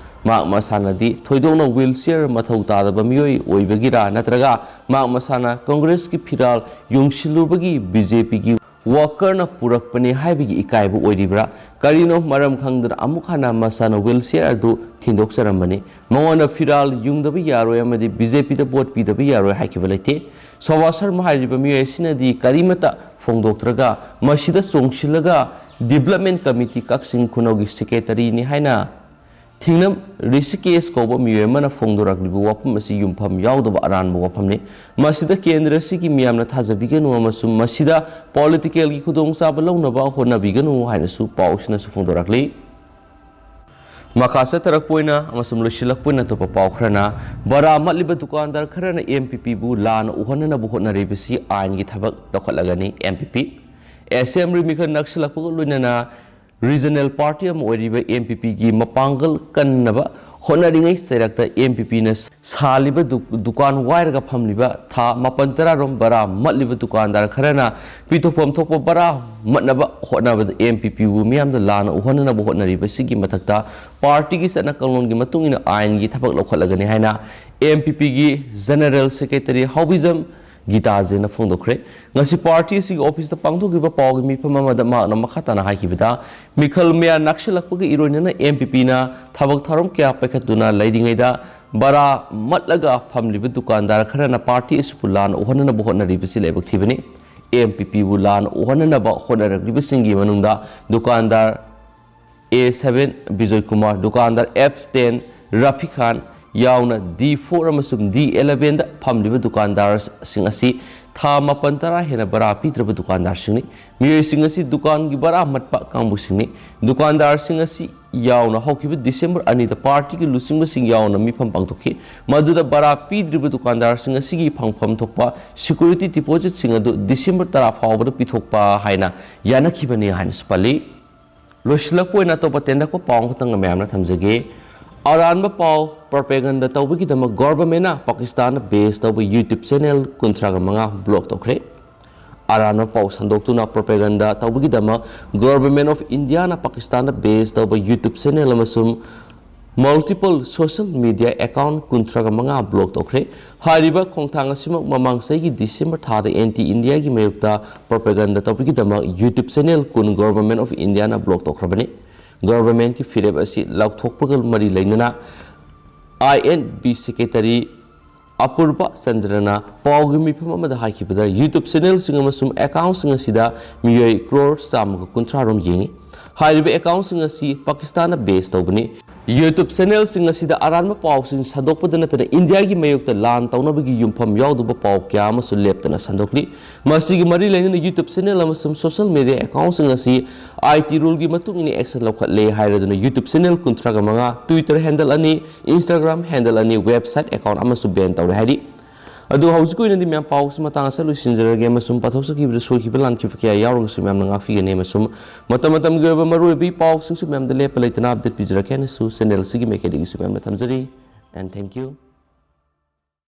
ꯃꯍꯥꯛ ꯃꯁꯥꯅꯗꯤ ꯊꯣꯏꯗꯣꯛꯅ wheelchair ꯃꯊꯧ ꯇꯥꯗꯕ ꯃꯤꯑꯣꯏ ꯑꯣꯏꯕꯒꯤꯔꯥ ꯅꯠꯇ꯭ꯔꯒ ꯃꯍꯥꯛ ꯃꯁꯥꯅ Congress ꯀꯤ ꯐꯤꯔꯥꯜ ꯌꯨꯡꯁꯤꯜꯂꯨꯕꯒꯤ B J P ꯒꯤ worker ꯅ ꯄꯨꯔꯛꯄꯅꯤ ꯍꯥꯏꯕꯒꯤ ꯏꯀꯥꯏꯕ ꯑꯣꯏꯔꯤꯕ꯭ꯔꯥ? ꯀꯔꯤꯅꯣ ꯃꯔꯝ ꯈꯪꯗꯅ ꯑꯃꯨꯛ ꯍꯟꯅ ꯃꯁꯥꯅ ꯋꯤꯜ ꯆꯤꯌꯔ ꯑꯗꯨ ꯊꯤꯟꯗꯣꯛꯆꯔꯝꯕꯅꯤ꯫ ꯃꯉꯣꯟꯗ ꯐꯤꯔꯥꯜ ꯌꯨꯡꯗꯕ ꯌꯥꯔꯣꯏ ꯑꯃꯗꯤ ꯕꯤ ꯖꯦ ꯄꯤꯗ ꯚꯣꯠ ꯄꯤꯗꯕ ꯌꯥꯔꯣꯏ ꯍꯥꯏꯈꯤꯕ ꯂꯩꯇꯦ꯫ ꯁꯣꯚꯥ ꯁꯔꯃ ꯍꯥꯏꯔꯤꯕ ꯃꯤꯑꯣꯏ ꯑꯁꯤꯅꯗꯤ ꯀꯔꯤꯃꯠꯇ ꯐꯣꯡꯗꯣꯛꯇ꯭ꯔꯒ ꯃꯁꯤꯗ ꯆꯣꯡꯁꯤꯜꯂꯒ ꯗꯤꯕꯂꯞꯃꯦꯟ ꯀꯃꯤꯇꯤ ꯀꯛꯆꯤꯡ ꯈꯨꯅꯧꯒꯤ ꯁꯦꯀ꯭ꯔꯦꯇꯔꯤꯅꯤ ꯍꯥꯏꯅ ꯊꯤꯡꯅꯝ ꯔꯤꯁꯤꯀꯦꯁ ꯀꯧꯕ ꯃꯤꯑꯣꯏ ꯑꯃꯅ ꯐꯣꯡꯗꯣꯔꯛꯂꯤꯕ ꯋꯥꯐꯝ ꯑꯁꯤ ꯌꯨꯝꯐꯝ ꯌꯥꯎꯗꯕ ꯑꯔꯥꯟꯕ ꯋꯥꯐꯝꯅꯤ꯫ ꯃꯁꯤꯗ ꯀꯦꯟꯗ꯭ꯔ ꯑꯁꯤꯒꯤ ꯃꯤꯌꯥꯝꯅ ꯊꯥꯖꯕꯤꯒꯅꯨ ꯑꯃꯁꯨꯡ ꯃꯁꯤꯗ ꯄꯣꯂꯤꯇꯤꯀꯦꯜꯒꯤ ꯈꯨꯗꯣꯡꯆꯥꯕ ꯂꯧꯅꯕ ꯍꯣꯠꯅꯕꯤꯒꯅꯨ ꯍꯥꯏꯅꯁꯨ ꯄꯥꯎ ꯑꯁꯤꯅꯁꯨ ꯐꯣꯡꯗꯣꯔꯛꯂꯤ꯫ ꯃꯈꯥ ꯆꯠꯊꯔꯛꯄ ꯑꯣꯏꯅ ꯑꯃꯁꯨꯡ ꯂꯣꯏꯁꯤꯜꯂꯛꯄ ꯑꯣꯏꯅ ꯑꯇꯣꯞꯄ ꯄꯥꯎ ꯈꯔꯅ, ꯕꯔꯥ ꯃꯠꯂꯤꯕ ꯗꯨꯀꯥꯟꯗꯥꯔ ꯈꯔꯅ ꯑꯦꯝ ꯄꯤ ꯄꯤꯕꯨ ꯂꯥꯟꯅ ꯎꯍꯟꯅꯅꯕ ꯍꯣꯠꯅꯔꯤꯕꯁꯤ ꯑꯥꯏꯟꯒꯤ ꯊꯕꯛ ꯂꯧꯈꯠꯂꯒꯅꯤ꯫ ꯑꯦꯝ ꯄꯤ ꯄꯤ ꯑꯦꯁꯦꯝꯕ꯭ꯂꯤ ꯃꯤꯈꯜ ꯅꯛꯁꯤꯜꯂꯛꯄꯒ ꯂꯣꯏꯅꯅ ꯔꯤꯖꯅꯦꯜ ꯄꯥꯔꯇꯤ ꯑꯃ ꯑꯣꯏꯔꯤꯕ ꯑꯦꯝ ꯄꯤ ꯄꯤꯒꯤ ꯃꯄꯥꯡꯒꯜ ꯀꯟꯅꯕ ꯍꯣꯠꯅꯔꯤꯉꯩ ꯆꯩꯔꯛꯇ ꯑꯦꯝ ꯄꯤ ꯄꯤꯅ ꯁꯥꯜꯂꯤꯕ ꯗꯨ-, ꯗꯨꯀꯥꯟ ꯋꯥꯏꯔꯒ ꯐꯝꯂꯤꯕ ꯊꯥ ꯃꯥꯄꯟ ꯇꯔꯥꯔꯣꯝ ꯕꯔꯥ ꯃꯠꯂꯤꯕ ꯗꯨꯀꯥꯟꯗꯥꯔ ꯈꯔꯅ ꯄꯤꯊꯣꯛꯐꯝ ꯊꯣꯛꯄ ꯕꯔꯥ ꯃꯠꯅꯕ ꯍꯣꯠꯅꯕꯗ ꯑꯦꯝ ꯄꯤ ꯄꯤꯕꯨ ꯃꯤꯌꯥꯝꯗ ꯂꯥꯟꯅ ꯎꯍꯟꯅꯅꯕ ꯍꯣꯠꯅꯔꯤꯕꯁꯤꯒꯤ ꯃꯊꯛꯇ ꯄꯥꯔꯇꯤꯒꯤ ꯆꯠꯅ ꯀꯥꯡꯂꯣꯟꯒꯤ ꯃꯇꯨꯡ ꯏꯟꯅ ꯑꯥꯏꯟꯒꯤ ꯊꯕꯛ ꯂꯧꯈꯠꯂꯒꯅꯤ ꯍꯥꯏꯅ ꯑꯦꯝ ꯄꯤ ꯄꯤꯒꯤ ꯖꯦꯅꯔꯦꯜ ꯁꯦꯀ꯭ꯔꯦꯇꯔꯤ ꯍꯥꯎꯕꯤꯖꯝ ꯒꯤꯇꯥꯖꯦꯅ ꯐꯣꯡꯗꯣꯛꯈ꯭ꯔꯦ꯫ ꯉꯁꯤ ꯄꯥꯔꯇꯤ ꯑꯁꯤꯒꯤ ꯑꯣꯐꯤꯁꯇ ꯄꯥꯡꯊꯣꯛꯈꯤꯕ ꯄꯥꯎꯒꯤ ꯃꯤꯐꯝ ꯑꯃꯗ ꯃꯍꯥꯛꯅ ꯃꯈꯥ ꯇꯥꯅ ꯍꯥꯏꯈꯤꯕꯗ, ꯃꯤꯈꯜ ꯃꯌꯥ ꯅꯛꯁꯤꯜꯂꯛꯄꯒ ꯏꯔꯣꯏꯅꯅ ꯑꯦꯝ ꯄꯤ ꯄꯤꯅ ꯊꯕꯛ ꯊꯧꯔꯝ ꯀꯌꯥ ꯄꯥꯏꯈꯠꯇꯨꯅ ꯂꯩꯔꯤꯉꯩꯗ ꯕꯔꯥ ꯃꯠꯂꯒ ꯐꯝꯂꯤꯕ ꯗꯨꯀꯥꯟꯗꯥꯔ ꯈꯔꯅ ꯄꯥꯔꯇꯤ ꯑꯁꯤꯕꯨ ꯂꯥꯟꯅ ꯎꯍꯟꯅꯅꯕ ꯍꯣꯠꯅꯔꯤꯕꯁꯤ ꯂꯥꯏꯕꯛ ꯊꯤꯕꯅꯤ꯫ ꯑꯦꯝ ꯄꯤ ꯄꯤꯕꯨ ꯂꯥꯟꯅ ꯎꯍꯟꯅꯅꯕ ꯍꯣꯠꯅꯔꯛꯂꯤꯕꯁꯤꯡꯒꯤ ꯃꯅꯨꯡꯗ ꯗꯨꯀꯥꯟꯗꯥꯔ ꯑꯦ seven Bijoy Kumar, ꯗꯨꯀꯥꯟꯗꯥꯔ F ten Rafi ꯈꯥꯟ ꯌꯥꯎꯅ ꯗꯤ ꯐꯣꯔ ꯑꯃꯁꯨꯡ ꯗꯤ ꯑꯦꯂꯚꯦꯟꯗ ꯐꯝꯂꯤꯕ ꯗꯨꯀꯥꯟꯗꯥꯔꯁꯤꯡ ꯑꯁꯤ ꯊꯥ ꯃꯥꯄꯟ ꯇꯔꯥ ꯍꯦꯟꯅ ꯕꯔꯥ ꯄꯤꯗ꯭ꯔꯕ ꯗꯨꯀꯥꯟꯗꯥꯔꯁꯤꯡꯅꯤ꯫ ꯃꯤꯑꯣꯏꯁꯤꯡ ꯑꯁꯤ ꯗꯨꯀꯥꯟꯒꯤ ꯕꯔꯥ ꯃꯠꯄ ꯀꯥꯡꯕꯨꯁꯤꯡꯅꯤ꯫ ꯗꯨꯀꯥꯟꯗꯥꯔꯁꯤꯡ ꯑꯁꯤ ꯌꯥꯎꯅ ꯍꯧꯈꯤꯕ ꯗꯤꯁꯦꯝꯕꯔ ꯑꯅꯤꯗ ꯄꯥꯔꯇꯤꯒꯤ ꯂꯨꯆꯤꯡꯕꯁꯤꯡ ꯌꯥꯎꯅ ꯃꯤꯐꯝ ꯄꯥꯡꯊꯣꯛꯈꯤ꯫ ꯃꯗꯨꯗ ꯕꯔꯥ ꯄꯤꯗ꯭ꯔꯤꯕ ꯗꯨꯀꯥꯟꯗꯥꯔꯁꯤꯡ ꯑꯁꯤꯒꯤ ꯐꯪꯐꯝ ꯊꯣꯛꯄ ꯁꯦꯀ꯭ꯌꯨꯔꯤꯇꯤ ꯗꯤꯄꯣꯖꯤꯠꯁꯤꯡ ꯑꯗꯨ ꯗꯤꯁꯦꯝꯕꯔ ꯇꯔꯥ ꯐꯥꯎꯕꯗ ꯄꯤꯊꯣꯛꯄ ꯍꯥꯏꯅ ꯌꯥꯅꯈꯤꯕꯅꯤ ꯍꯥꯏꯅꯁꯨ ꯄꯜꯂꯤ꯫ ꯂꯣꯏꯁꯤꯜꯂꯛꯄ ꯑꯣꯏꯅ ꯑꯇꯣꯞꯄ ꯇꯦꯟꯗꯛꯄ ꯄꯥꯎ ꯑꯃꯈꯛꯇꯪ ꯃꯌꯥꯝꯅ ꯊꯝꯖꯒꯦ꯫ ꯑꯔꯥꯟꯕ ꯄꯥꯎ ꯄ꯭ꯔꯣꯄꯦꯒꯟꯗ ꯇꯧꯕꯒꯤꯗꯃꯛ ꯒꯣꯔꯕꯔꯃꯦꯟꯅ ꯄꯥꯀꯤꯁꯇꯥꯟꯗ ꯕꯦꯁ ꯇꯧꯕ ꯌꯨꯇ꯭ꯌꯨꯕ ꯆꯦꯅꯦꯜ ꯀꯨꯟꯊ꯭ꯔꯥꯒ ꯃꯉꯥ ꯕ꯭ꯂꯣꯛ ꯇꯧꯈ꯭ꯔꯦ꯫ ꯑꯔꯥꯟꯕ ꯄꯥꯎ ꯁꯟꯗꯣꯛꯇꯨꯅ ꯄ꯭ꯔꯣꯄꯦꯒꯟꯗ ꯇꯧꯕꯒꯤꯗꯃꯛ ꯒꯣꯔꯕꯔꯃꯦꯟ ꯑꯣꯐ ꯏꯟꯗꯤꯌꯥꯅ ꯄꯥꯀꯤꯁꯇꯥꯟꯗ ꯕꯦꯁ ꯇꯧꯕ ꯌꯨꯇ꯭ꯌꯨꯕ ꯆꯦꯅꯦꯜ ꯑꯃꯁꯨꯡ Multiple social media account ꯀꯨꯟꯊ꯭ꯔꯥꯒ ꯃꯉꯥ block ꯇꯧꯈ꯭ꯔꯦ꯫ ꯍꯥꯏꯔꯤꯕ ꯈꯣꯡꯊꯥꯡ ꯑꯁꯤꯃꯛ ꯃꯃꯥꯡ ꯆꯍꯤꯒꯤ December ꯊꯥꯗ anti Indiaꯒꯤ ꯃꯥꯌꯣꯛꯇ propaganda ꯇꯧꯕꯒꯤꯗꯃꯛ YouTube channel ꯀꯨꯟ Government of Indiaꯅ block ꯇꯧꯈ꯭ꯔꯕꯅꯤ꯫ Governmentꯀꯤ ꯐꯤꯔꯦꯞ ꯑꯁꯤ ꯂꯥꯎꯊꯣꯛꯄꯒ ꯃꯔꯤ ꯂꯩꯅꯅ I N B secretary ꯑꯄꯨꯔꯕ ꯆꯟꯗ꯭ꯔꯅ ꯄꯥꯎꯒꯤ ꯃꯤꯐꯝ ꯑꯃꯗ ꯍꯥꯏꯈꯤꯕꯗ, YouTube channelꯁꯤꯡ ꯑꯃꯁꯨꯡ accountꯁꯤꯡ ꯑꯁꯤꯗ ꯃꯤꯑꯣꯏ ꯀ꯭ꯔꯣꯔ ꯆꯥꯝꯃꯒ ꯀꯨꯟꯊ꯭ꯔꯥ ꯔꯣꯝ ꯌꯦꯡꯏ꯫ ꯍꯥꯏꯔꯤꯕ accountꯁꯤꯡ ꯑꯁꯤ ꯄꯥꯀꯤꯁꯇꯥꯟꯅ base ꯇꯧꯕꯅꯤ꯫ YouTube channelꯁꯤꯡ ꯑꯁꯤꯗ ꯑꯔꯥꯟꯕ ꯄꯥꯎꯁꯤꯡ ꯁꯟꯗꯣꯛꯄꯗ ꯅꯠꯇꯅ ꯏꯟꯗꯤꯌꯥꯒꯤ ꯃꯥꯌꯣꯛꯇ ꯂꯥꯟ ꯇꯧꯅꯕꯒꯤ ꯌꯨꯝꯐꯝ ꯌꯥꯎꯗꯕ ꯄꯥꯎ ꯀꯌꯥ ꯑꯃꯁꯨ ꯂꯦꯞꯇꯅ ꯁꯟꯗꯣꯛꯂꯤ꯫ ꯃꯁꯤꯒꯤ ꯃꯔꯤ ꯂꯩꯅꯅ YouTube channel ꯑꯃꯁꯨꯡ social media accountꯁꯤꯡ ꯑꯁꯤ I T ruleꯒꯤ ꯃꯇꯨꯡ ꯏꯟꯅ action ꯂꯧꯈꯠꯂꯦ ꯍꯥꯏꯔꯗꯨꯅ YouTube channel ꯀꯨꯟꯊ꯭ꯔꯥꯒ ꯃꯉꯥ, Twitter handle ꯑꯅꯤ, Instagram handle ꯑꯅꯤ, website account ꯑꯃꯁꯨ ban ꯇꯧꯔꯦ ꯍꯥꯏꯔꯤ꯫ ꯑꯗꯨ ꯍꯧꯖꯤꯛꯀꯤ ꯑꯣꯏꯅꯗꯤ ꯃꯌꯥꯝ ꯄꯥꯎꯁꯤ ꯃꯇꯥꯡ ꯑꯁꯤꯗ ꯂꯣꯏꯁꯤꯟꯖꯔꯒꯦ ꯑꯃꯁꯨꯡ ꯄꯥꯊꯣꯛꯆꯈꯤꯕꯗ ꯁꯣꯏꯈꯤꯕ ꯂꯥꯟꯈꯤꯕ ꯀꯌꯥ ꯌꯥꯎꯔꯒꯁꯨ ꯃꯌꯥꯝꯅ ꯉꯥꯛꯄꯤꯒꯅꯤ ꯑꯃꯁꯨꯡ ꯃꯇꯝ ꯃꯇꯝꯒꯤ ꯑꯣꯏꯕ ꯃꯔꯨꯑꯣꯏꯕ ꯄꯥꯎꯁꯤꯡꯁꯨ ꯃꯌꯥꯝꯗ ꯂꯦꯞꯄ ꯂꯩꯇꯅ update ꯄꯤꯖꯔꯛꯀꯦ ꯍꯥꯏꯅꯁꯨ channel ꯑꯁꯤꯒꯤ ꯃꯥꯏꯀꯩꯗꯒꯤꯁꯨ ꯃꯌꯥꯝꯗ ꯊꯝꯖꯔꯤ꯫ And thank you.